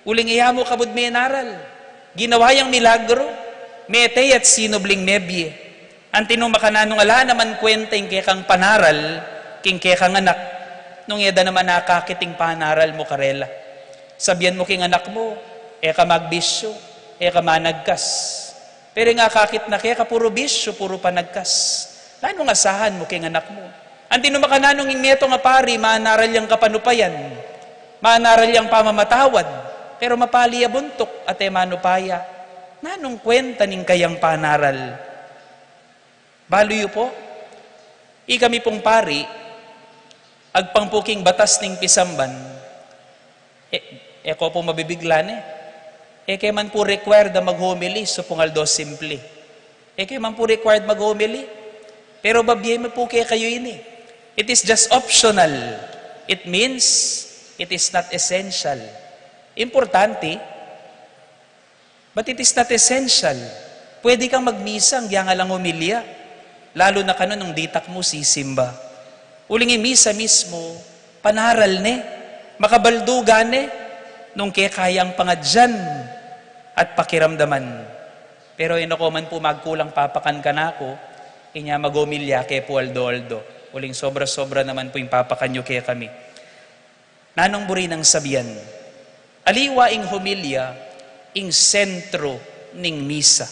Uling e ya mu kabud menaral. Ginawa yang milagro, mete at sinubling mebie. Antimo makananu ala naman kwenta ing kekang panaral king kekang anak, nung e da naman akakit ing panaral mu karela. Sabian mu king anak mu, e ka magbisyu, e ka managkas. Pero ing akakit na keka puru bisyu, puru panagkas. Nanung asahan mu king anak mu? Antimo makananu ing metung a pari, manaral yang kapanupayan, manaral yang pamamatawad, pero mapali ya buntuk at e manupaya. Nanung kwenta ning kayang panaral? Balu yu pu, ikami pung pari, agpang pu king batas ning pisamban, e, e ko pu mabibiglan e. E ke man pu required a mag-homily, supung aldo simple. E ke man pu required mag-homily. Pero babie mi pu kekayu ini. It is just optional. It means it is not essential. Importante, but it is not essential. Pwede kang magmisa, agyang alang homilya. Lalu na kanu nung ditak mu sisimba. Uling ing misa mismu, panaral ne, makabaldugan ne, nung kekayang pangadyan at pakiramdaman. Pero e na ko man pu magkulang papakan kanaku, inya maghomilya ke pu aldo-aldo. Uling sobra-sobra naman pu ing papakan yu kekami. Nanung buri nang sabian? Aliwa ing homilya, ing sentro ning misa.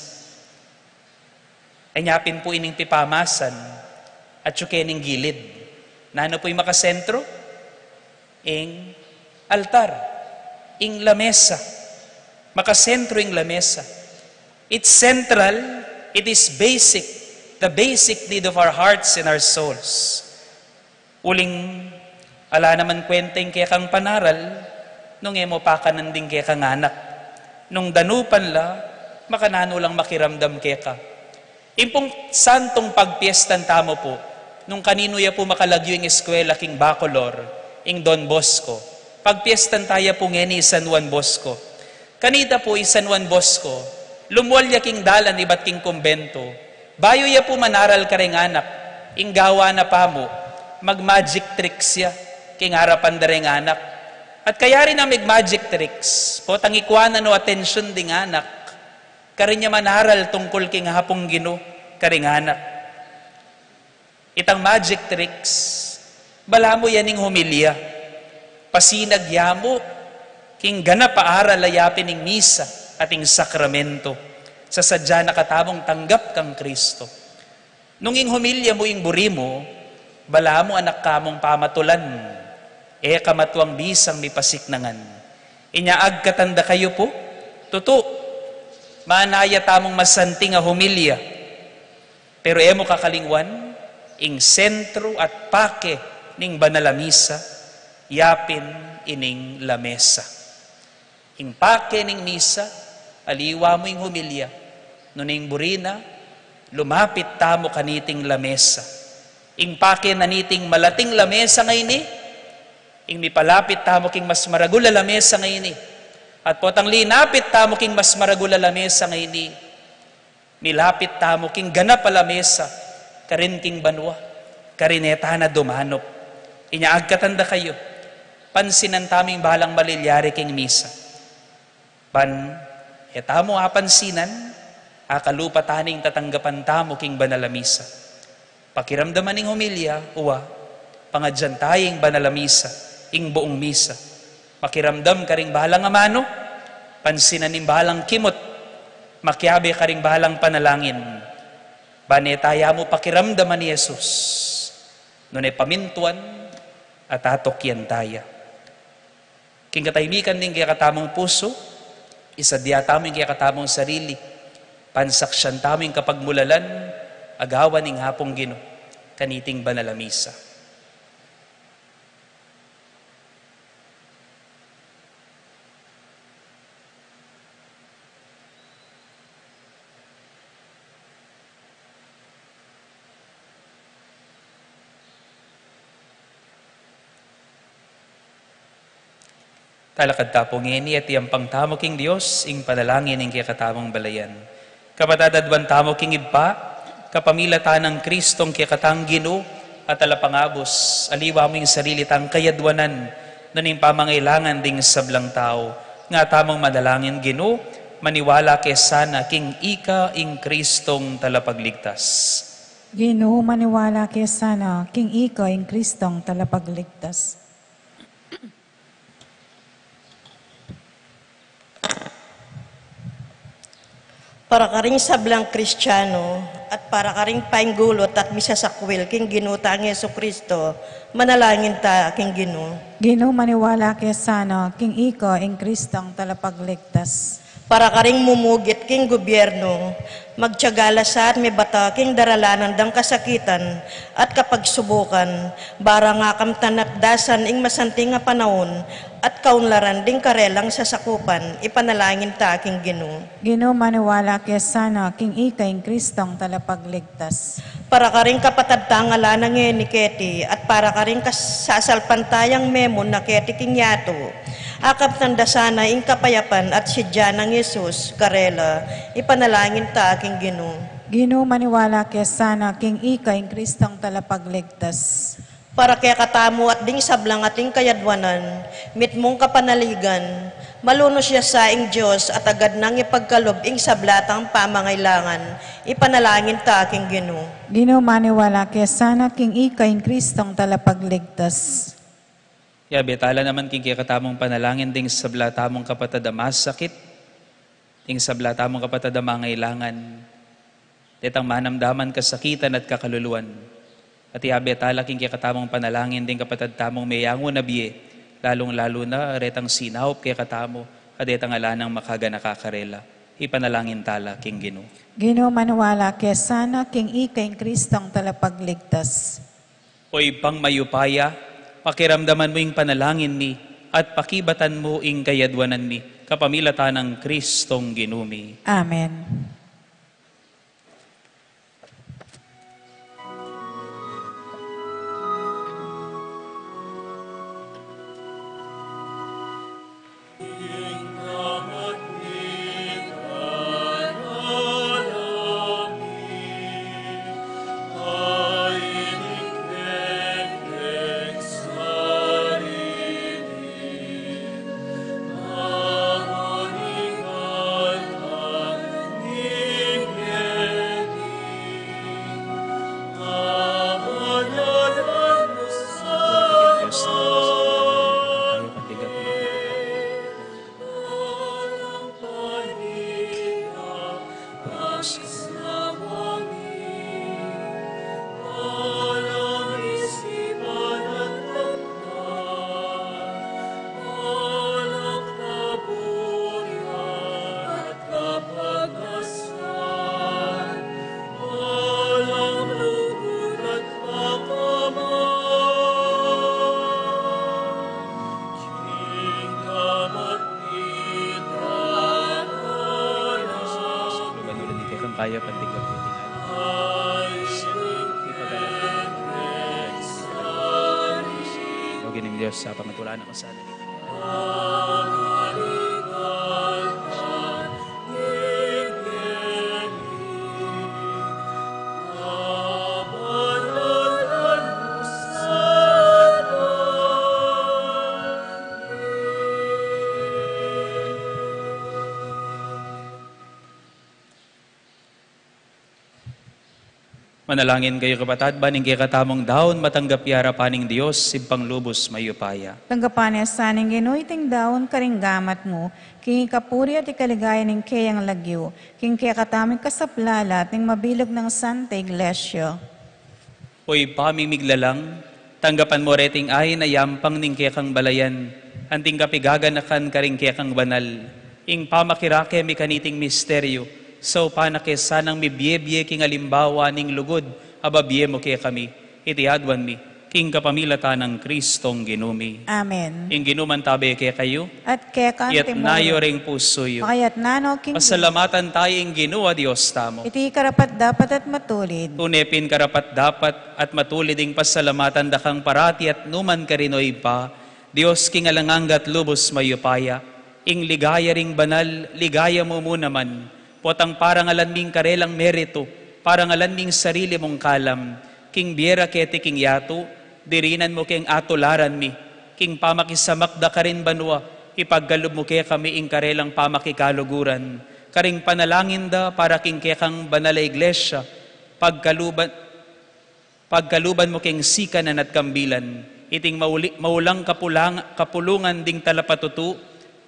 Inya pin pu ining pipamasan, atyu ke ning gilid. Nanu pu ing makasentro? Ing altar, ing lamesa. Makasentro ing lamesa. It's central, it is basic, the basic need of our hearts and our souls. Uling ala naman kwenta ing kekang panaral, nung e mu pakanan ding kekang anak. Nung danupan la, makananu lang makiramdam keka. Ing pung santung pagpiestan tamu pu, nung kaninu ya pu makalagyu ing eskwela king Bacolor, ing Don Bosco. Pagpiestan ta ya pu ngeni i San Juan Bosco. Kanita pu i San Juan Bosco, lumual ya king dalan ibat king kumbento. Bayu ya pu manaral karing anak, ing gawa na pamu, mag-magic tricks ya king arapan da ring anak. At kayari na mag-magic tricks, potang ikwanan o atensyun ding anak, karin ya manaral tungkul king Apung Ginu karing anak. Itang magic tricks, balamu yan ing homilya. Pasinag ya mu king ganap a aral a yapin ing misa at ing sakramento, sasadya na katamung tanggap kang Kristo. Nung ing humilya mu ing buri mu, balamu anak kamung pamatulan, e ka matuang bisang mipasiknangan. Inya agkatan da kayu pu, tutu, manaya tamung masanting a humilya, pero e mu kakalingwan, ing sentro at pake ning banal a misa, yapin ining lamesa. Ing pake ning misa, aliwa mu ing humilya, nune ing buri na, lumapit tamu kaniting lamesa. Ing pake na niting malating lamesa ngeni, ing mipalapit tamu king mas maragul a lamesa ngeni, at potang linapit tamu king mas maragul a lamesa ngeni, milapit tamu king ganap a lamesa, karin king banua, karin e ta na dumanup. Inya agkatan da kayu, pansinan tamu ing balang malilyari king misa. Ban e tamu apansinan, akalupa ta ning tatanggapan tamu king banal a misa. Pakiramdaman ing humilya, uwa, pangadyan ta ing banal a misa, ing buung misa. Pakiramdam karing balang amanu, pansinan ing balang kimut, makiabe karing balang panalangin. Ban e ta ya mu pakiramdaman i Jesus, nune pamintuan at atukian ta ya. King katahimikan ning kekatamung pusu, isadya tamu ing kekatamung sarili, pansaksian tamu ing kapagmulalan a gawan ning Apung Ginu, kaniting banal a misa. Talakad ta pu ngeni at iyampang tamu king Dios ing panalangin ning kekatamung balayan. Kapatad, aduan tamu king Ibpa, kapamilatan nang Kristong kekatang Ginu at Talapangabus, aliwa mu ing sarili tang kayadwanan, nune ing pamangailangan ding sablang tau. Nga tamung manalangin, Ginu, maniwala ke sana king ika ing Kristong Talapagligtas. Ginu, maniwala ke sana king ika ing Kristong Talapagligtas. Para karing sablang Kristiano at para karing painggulut at misasakwil king Ginu tang Jesu-Cristo, manalangin ta king Ginu. Ginu, maniwala ke sana king ika ing Kristong Talapagligtas. Para karing mumugit king gubyernu, magtiaga la sa at mibata king daralanan dang kasakitan at kapagsubukan, barang akamtan at dasan ing masanting a panaun at kaunlaran ding karelang sasakupan, ipanalangin ta king Ginu. Ginu, maniwala ke sana king ika ing Kristong Talapagligtas. Para karing kapatad tang ala na ngeni keti at para karing kas-, sasalpantayang memun na keti king yatu, akamtan da sana ing kapayapan at sidya nang Jesus karela, ipanalangin ta king Ginu. Ginu, maniwala ke sana king ika ing Kristong Talapagligtas. Para kekatamu at ding sablang ating kayadwanan, mitmung kapanaligan, malunus ya sa ing Dios at agad nang ipagkalub ing sabla tang pamangailangan, ipanalangin ta king Ginu. Ginu, maniwala ke sana king ika ing Kristong Talapagligtas. Yabe ta la naman king kekatamung panalangin ding sabla tamung kapatad a masakit, ding sabla tamung kapatad a mangailangan, detang manamdaman kasakitan at kakaluluan. At yabe ta la king kekatamung panalangin ding kapatad tamung meyangu na bie, lalung-lalu na retang sinaup kekatamu, at detang ala nang makaganaka karela. Ipanalangin ta la king Ginu. Ginu, maniwala ke sana king ika ing Kristong Talapagligtas. O Ibpang mayupaya, pakiramdaman mu ing panalangin mi, at pakibatan mu ing kayadwanan mi, kapamilatan nang Kristong Ginu mi. Amen. Tayo pantigap iti nga. Ipagalan. O Ginu ming Dios, sa pamatulan na kasana. Manalangin kayu, kapatad, ban ing kekatamung daun matanggap ya arapan ning Dios, Ibpang lubus mayupaya. Tanggapan na sa ning Ginu iting daun karing gamat mu, king ikapuri at ikaligaya ning keyang lagyu, king kekatamung kasaplalan at ning mabilug nang Santa Iglesia. O Ibpa ming miglalang, tanggapan mu reting ain a yampang ning kekang balayan, anting kapigaganakan karing kekang banal. Ing pamakirake mi kaniting misteryu, saupan na ke sanang mibie-bie king alimbawa ning lugud a babie mu kekami. Iti aduan mi, king kapamilatan nang Kristong Ginu mi. Amen. Ing Ginu mantabe kekayu. At keka naman. Itas yu ring pusu yu. Pakaitas na no king Ginu. Pasalamatan tamu ing Ginu a Dios tamu. Iti karapat-dapat at matulid. Tune pin karapat-dapat at matulid ing pasalamatan da kang parati at numan karin, O Ibpa, Dios king alang angga at lubus mayupaya. Ing ligaya ring banal, ligaya mu mu naman. Potang parangalan mi ing karelang meritu, parangalan mi ing sarili mung kalam, king bie ra keti king yatu, dirinan mu keng atularan mi, king pamakisamak da karin banua, ipagkalub mu kekami ing karelang pamakikaluguran, karing panalangin da para king kekang banal a Iglesia, pagkaluban, pagkaluban mu keng sikanan at kambilan, iting mauli-, maulang kapulang-, kapulungan ding talapatutu,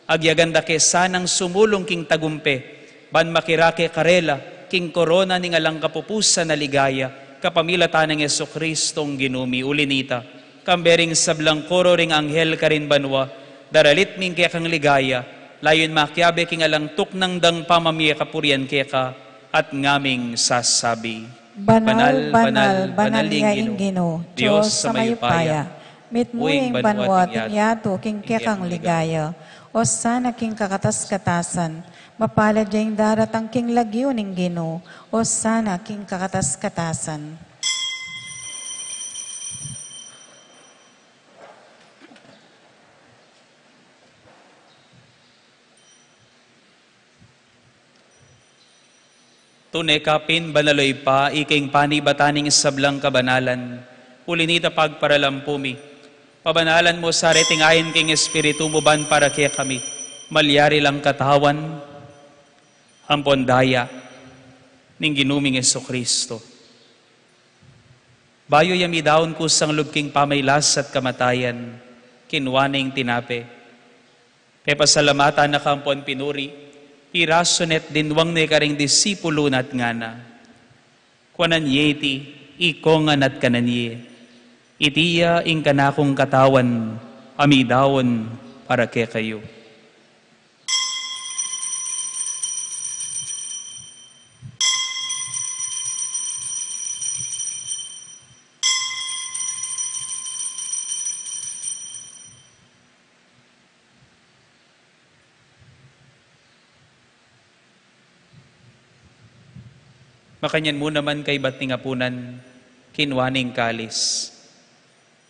agyagan da ke sanang sumulung king tagumpe, ban makirake karela, king korona ning alang kapupusan a ligaya, kapamilatan nang Jesucristong Ginu mi. Uli nita, kambe ring sablang koro ring anghel karin banua, daralit mi ing kekang ligaya, layun makiabe king alang tuknang dang pamamie kapurian keka, at ngaming sasabi. Banal, banal, banal, banal ya ing Ginu, Dios a mayupaya. Mitmu ing banua at ing yatu king kekang ligaya. Osana king kakatas-katasan. Mapalad ya ing daratang king lagyu ning Ginu. Osana king kakatas-katasan. Tune ka pin banal, O Ibpa, ika ing panibatan ning sablang kabanalan. Uli nita pagparalampu mi, pabanalan mu sa reting ain king Espiritu mu ban para kekami malyari lang katawan ampon daya ning Ginu ming Jesucristo. Bayu ya midaun kusang lub king pamailas at kamatayan, kinua ne ing tinape. Pepasalamatan na ka ampon pinuri, pirasu ne at dinwang ne karing disipulu na at ngana: Kuanan ye iti, ikongan at kanan ye. Iti ya ing kanakung katawan a midaun para kekayu. Makanyan mu naman kaybat ning apunan, kinua ne ing kalis.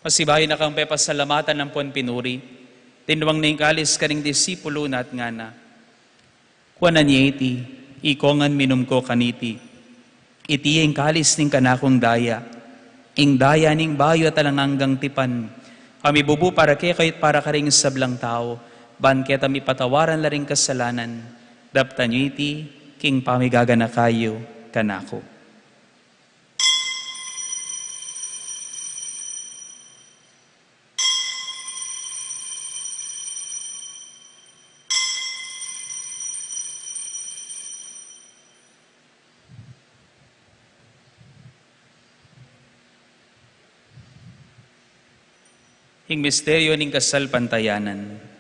Pasibayu na kang pepasalamatan ampon pinuri, dinwang ne ing kalis karing disipulu na at ngana: Kuanan ye iti, ikongan, minum ko kaniti. Iti ya ing kalis ning kanakung daya, ing daya ning bayu at alang anggang tipan, a mibubu para kekayu at para karing sablang tau, ban keta mipatawaran la ring kasalanan. Daptan yu iti king pamigaganaka yu kanaku. Ing misteryu ning kasalpantayanan.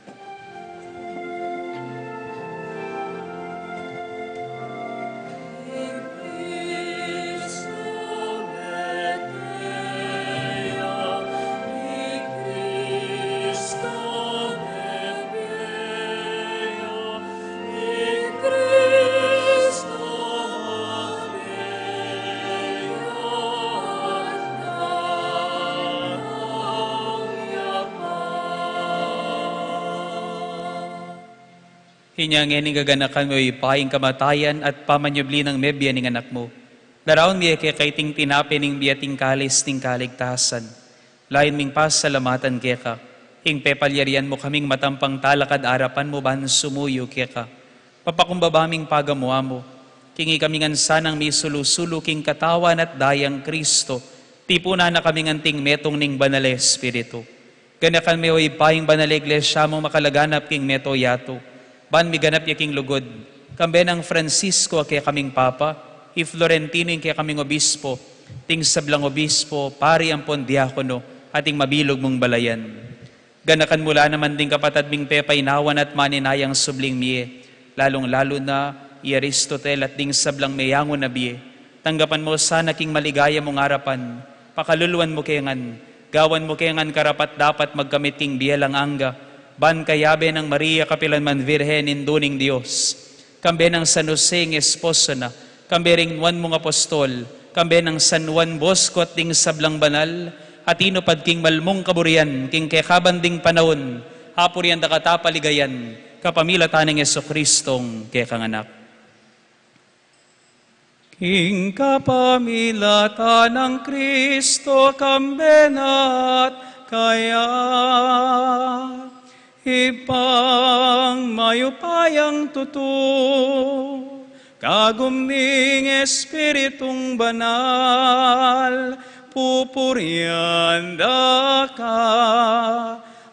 Inya ngeni gaganakan mu, Ibpa, ing kamatayan at pamanyubli nang mebie ning Anak mu. Daraun mi keka iting tinape ning bie at ing kalis ning kaligtasan. Layun ming pasalamatan keka ing pepalyarian mu kaming matampang talakad arapan mu ban sumuyu keka. Papakumbaba ming pagamu-amu king ikami ngan sanang misulu-sulu king katawan at dayang Kristo. Tipunan na kami ngan king metung ning Banal a Espiritu. Ganakan me, o Ibpa, ing Banal a Iglesia mung makalaganap king meto yatu, ban miganap ya king lugud, kambe nang Francisco a kekaming Papa, i Florentino ing kekaming Obispo, ding sablang obispo, pari ampon diakono, at ing mabilug mung balayan. Ganakan mu la naman ding kapatad ming pepainawan at maninayang subling mie, lalung-lalu na i Aristotel at ding sablang meyangu na bie. Tanggapan mu sana king maligaya mung arapan, pakaluluan mu ke ngan, gawan mu ke ngan karapat-dapat magkamit king bie alang angga, ban kayabe nang Maria kapilan man Virgen, Indu ning Dios, kambe nang San Jose ing esposo na, kambe ring nuan mung apostol, kambe nang San Juan Bosco at ding sablang banal a tinupad king mal mung kaburian king kekabang ding panaun, apurian da ka at paligayan, kapamilatan nang Jesucristong kekang Anak. King kapamilatan nang Kristo, kambe na at kaya, Ibpang mayupayang tutu, kagum ning Espiritung Banal, pupurian da ka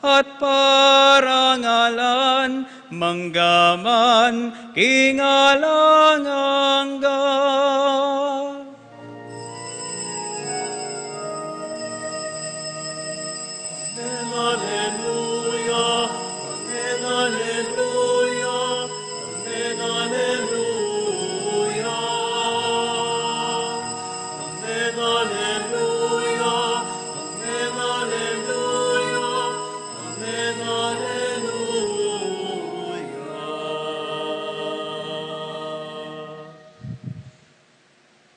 at parangalan manggaman king alang angga. Amen, alleluia. Amen, alleluia. Amen, alleluia. Amen, alleluia. Amen, alleluia. Amen, alleluia.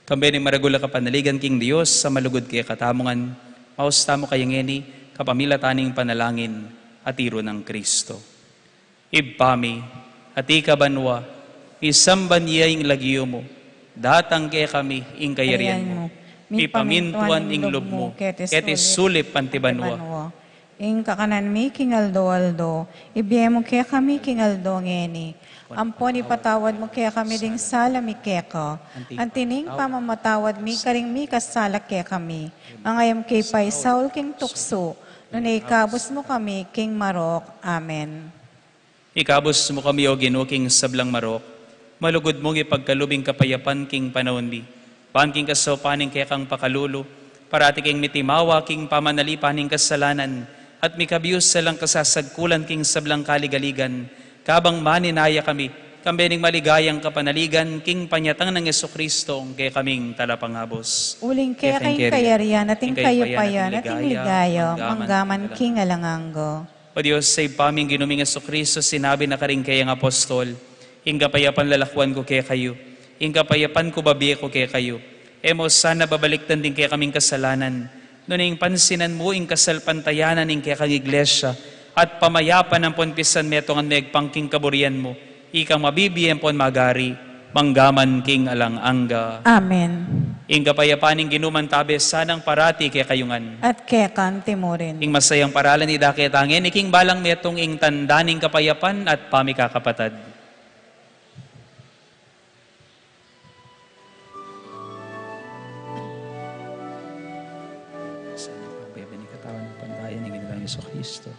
Kambe ning maragul a kapanaligan king Dios a malugud kekatamu ngan, maus tamu kaya ngeni, kapamilatan ning panalangin a tiru nang Kristo. Ibpa mi, atiu ka banua, misamban ya ing lagyu mu, datang kekami ing kayarian mu, mipamintuan ing lub mu, keti sulip anti banua. Ing kakanan mi king aldo-aldo, ibie mu kekami king aldo ngeni. Ampon ipatawad mu kekami ding sala mi keka, anti ning pamamatawad mi karing mikasala kekami. Manga e mu ke paisaul king tuksu, nune ikabus mu kami king marok. Amen. Ikabus mu kami, O Ginu, king sablang marok, malugud mung ipagkalub ing kapayapan king panaun mi. Ban king kasaupan ning kekang pakalulu, parati keng mitimawa king pamanalipan ning kasalanan, at mikabius alang kasasagkulan king sablang kaligaligan, kabang maninaya kami, kambe ning maligayang kapanaligan king panyatang nang Jesucristo, ing kekaming Talapangabus. Uling keka ing kayarian, at ing kayupayan, at ing ligaya, manggaman king alang angga. O Dios, sa Ibpa ming Ginu ming Jesucristo, sinabi na karing keyang apostol, ing kapayapan lalakuan ku kekayu, ing kapayapan ku babie ku kekayu. E mu sana babalikdan ding kekaming kasalanan, nune ing pansinan mu ing kasalpantayanan ning kekang iglesia, at pamayapan ampon pisan metungan mu, Ibpa, king kaburian mu, ikang mabibie ampon magari, manggaman king alang angga. Amen. Ing kapayapan ning Ginu mantabe sanang parati kekayu ngan. At keka mu rin. Ing masayang paralan idake ta ngeni king balang metung, ing tanda ning kapayapan at pamikakapatad. Sana pang bebe ni katawan ng pantayan ng Ginoong Yesu Kristo.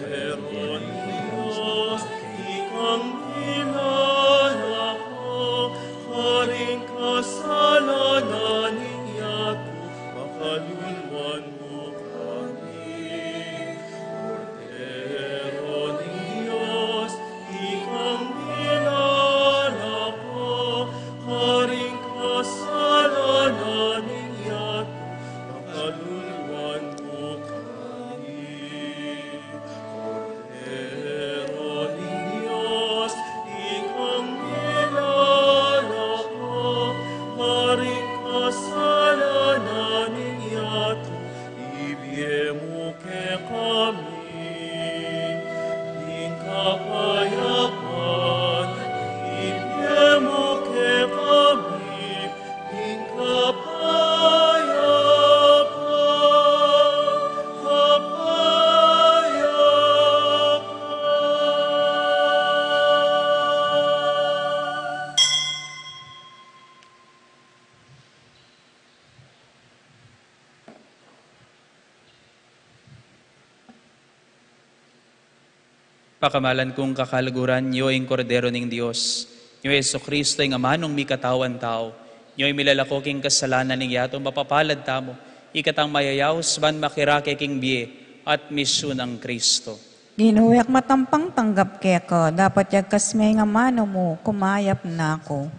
Pero Dios, ikang dinala ko, karing kasalanan ning yatu, pakaluluan mu kami. Pero Dios, ikang dinala ko, karing kasalanan ning yatu, pakaluluan mu kami. Pakamalan kung kakaluguran, nyo ing Kordero ning Dios, nyo Jesucristo, ing amanung mikatawan tau, nyo ing milalako king kasalanan ning yatu. Mapapalad tamu, ikatang mayayaus ban makirake king bie at misyu nang Cristo. Ginu, e ku matampang tanggap keka, dapot yagkas me ing amanu mu, kumayap na ku.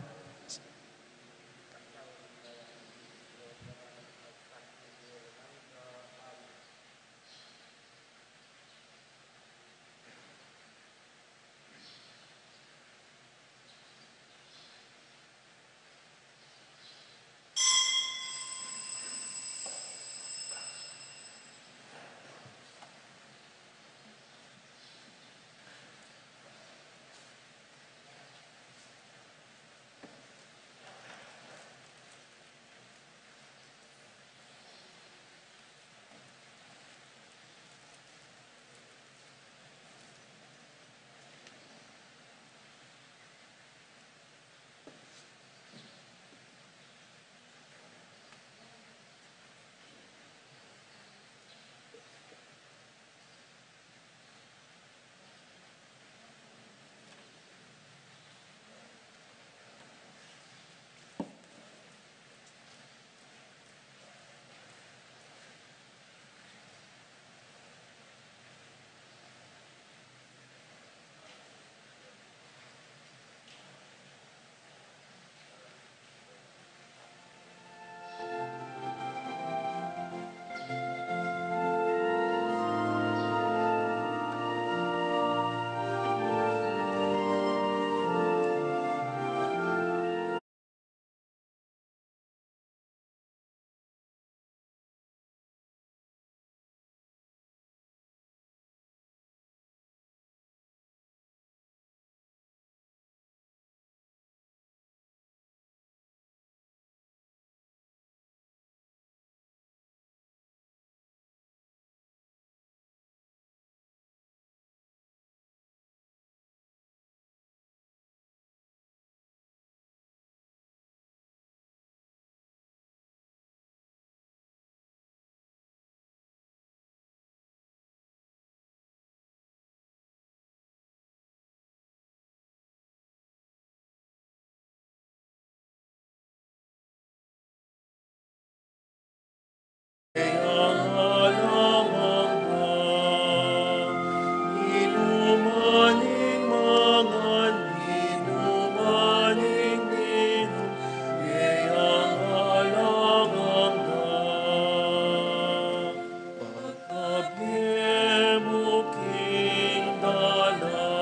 Pagkabie mu king dalan,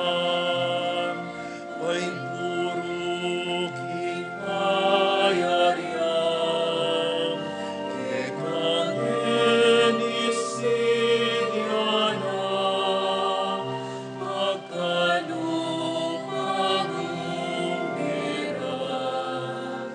paiburu king payarian, kekang e ni sidia na, pagkalub nang meran.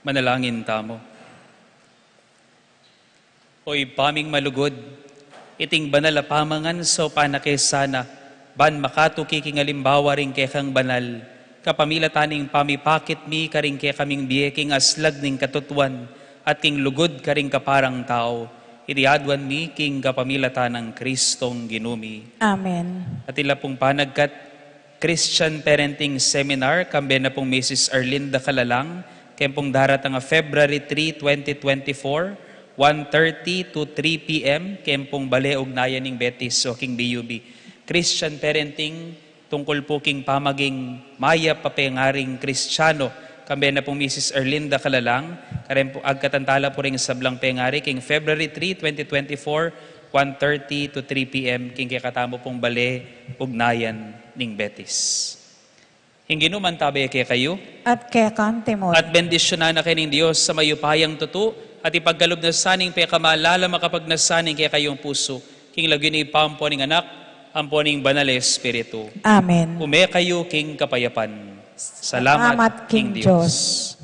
Manalangin tamu. O Ibpa ming malugud, Iting banal a pamangan, saupan na ke sana, ban makatuki king alimbawa ring kekang banal, kapamilatan ning pamipakit mi karing kekaming bie king aslag ning katutuan, at king lugud karing kaparang tau, iti aduan mi king kapamilatan nang Kristong Ginu mi. Amen. At ila pung panagkat, Christian Parenting Seminar, kambe na pung Misis Arlinda Calalang, keng pung daratang a February three, twenty twenty-four, one thirty to three P M, keng pung Bale Ugnayan ning Betis o king B U B. Christian Parenting, tungkul pu king pamaging mayap a pengaring Kristiyano, kambe na pung Misis Arlinda Calalang, kareng pu agkatan tala pu ring sablang pengari, king February three, twenty twenty-four, one thirty to three P M, king kekatamu pung Bale Ugnayan ning Betis. Ing Ginu mantabe kekayu. At keka naman. At bendisyunan na kayu ning Dios a mayupayang tutu, at ipagkalub na sa ning pekamalala makapagnasan ning kekayung pusu, king lagyu ning Ibpa, ampo ning Anak, ampo ning Banal a Espiritu. Amen. Ume kayu king kapayapan. Salamat king Dios.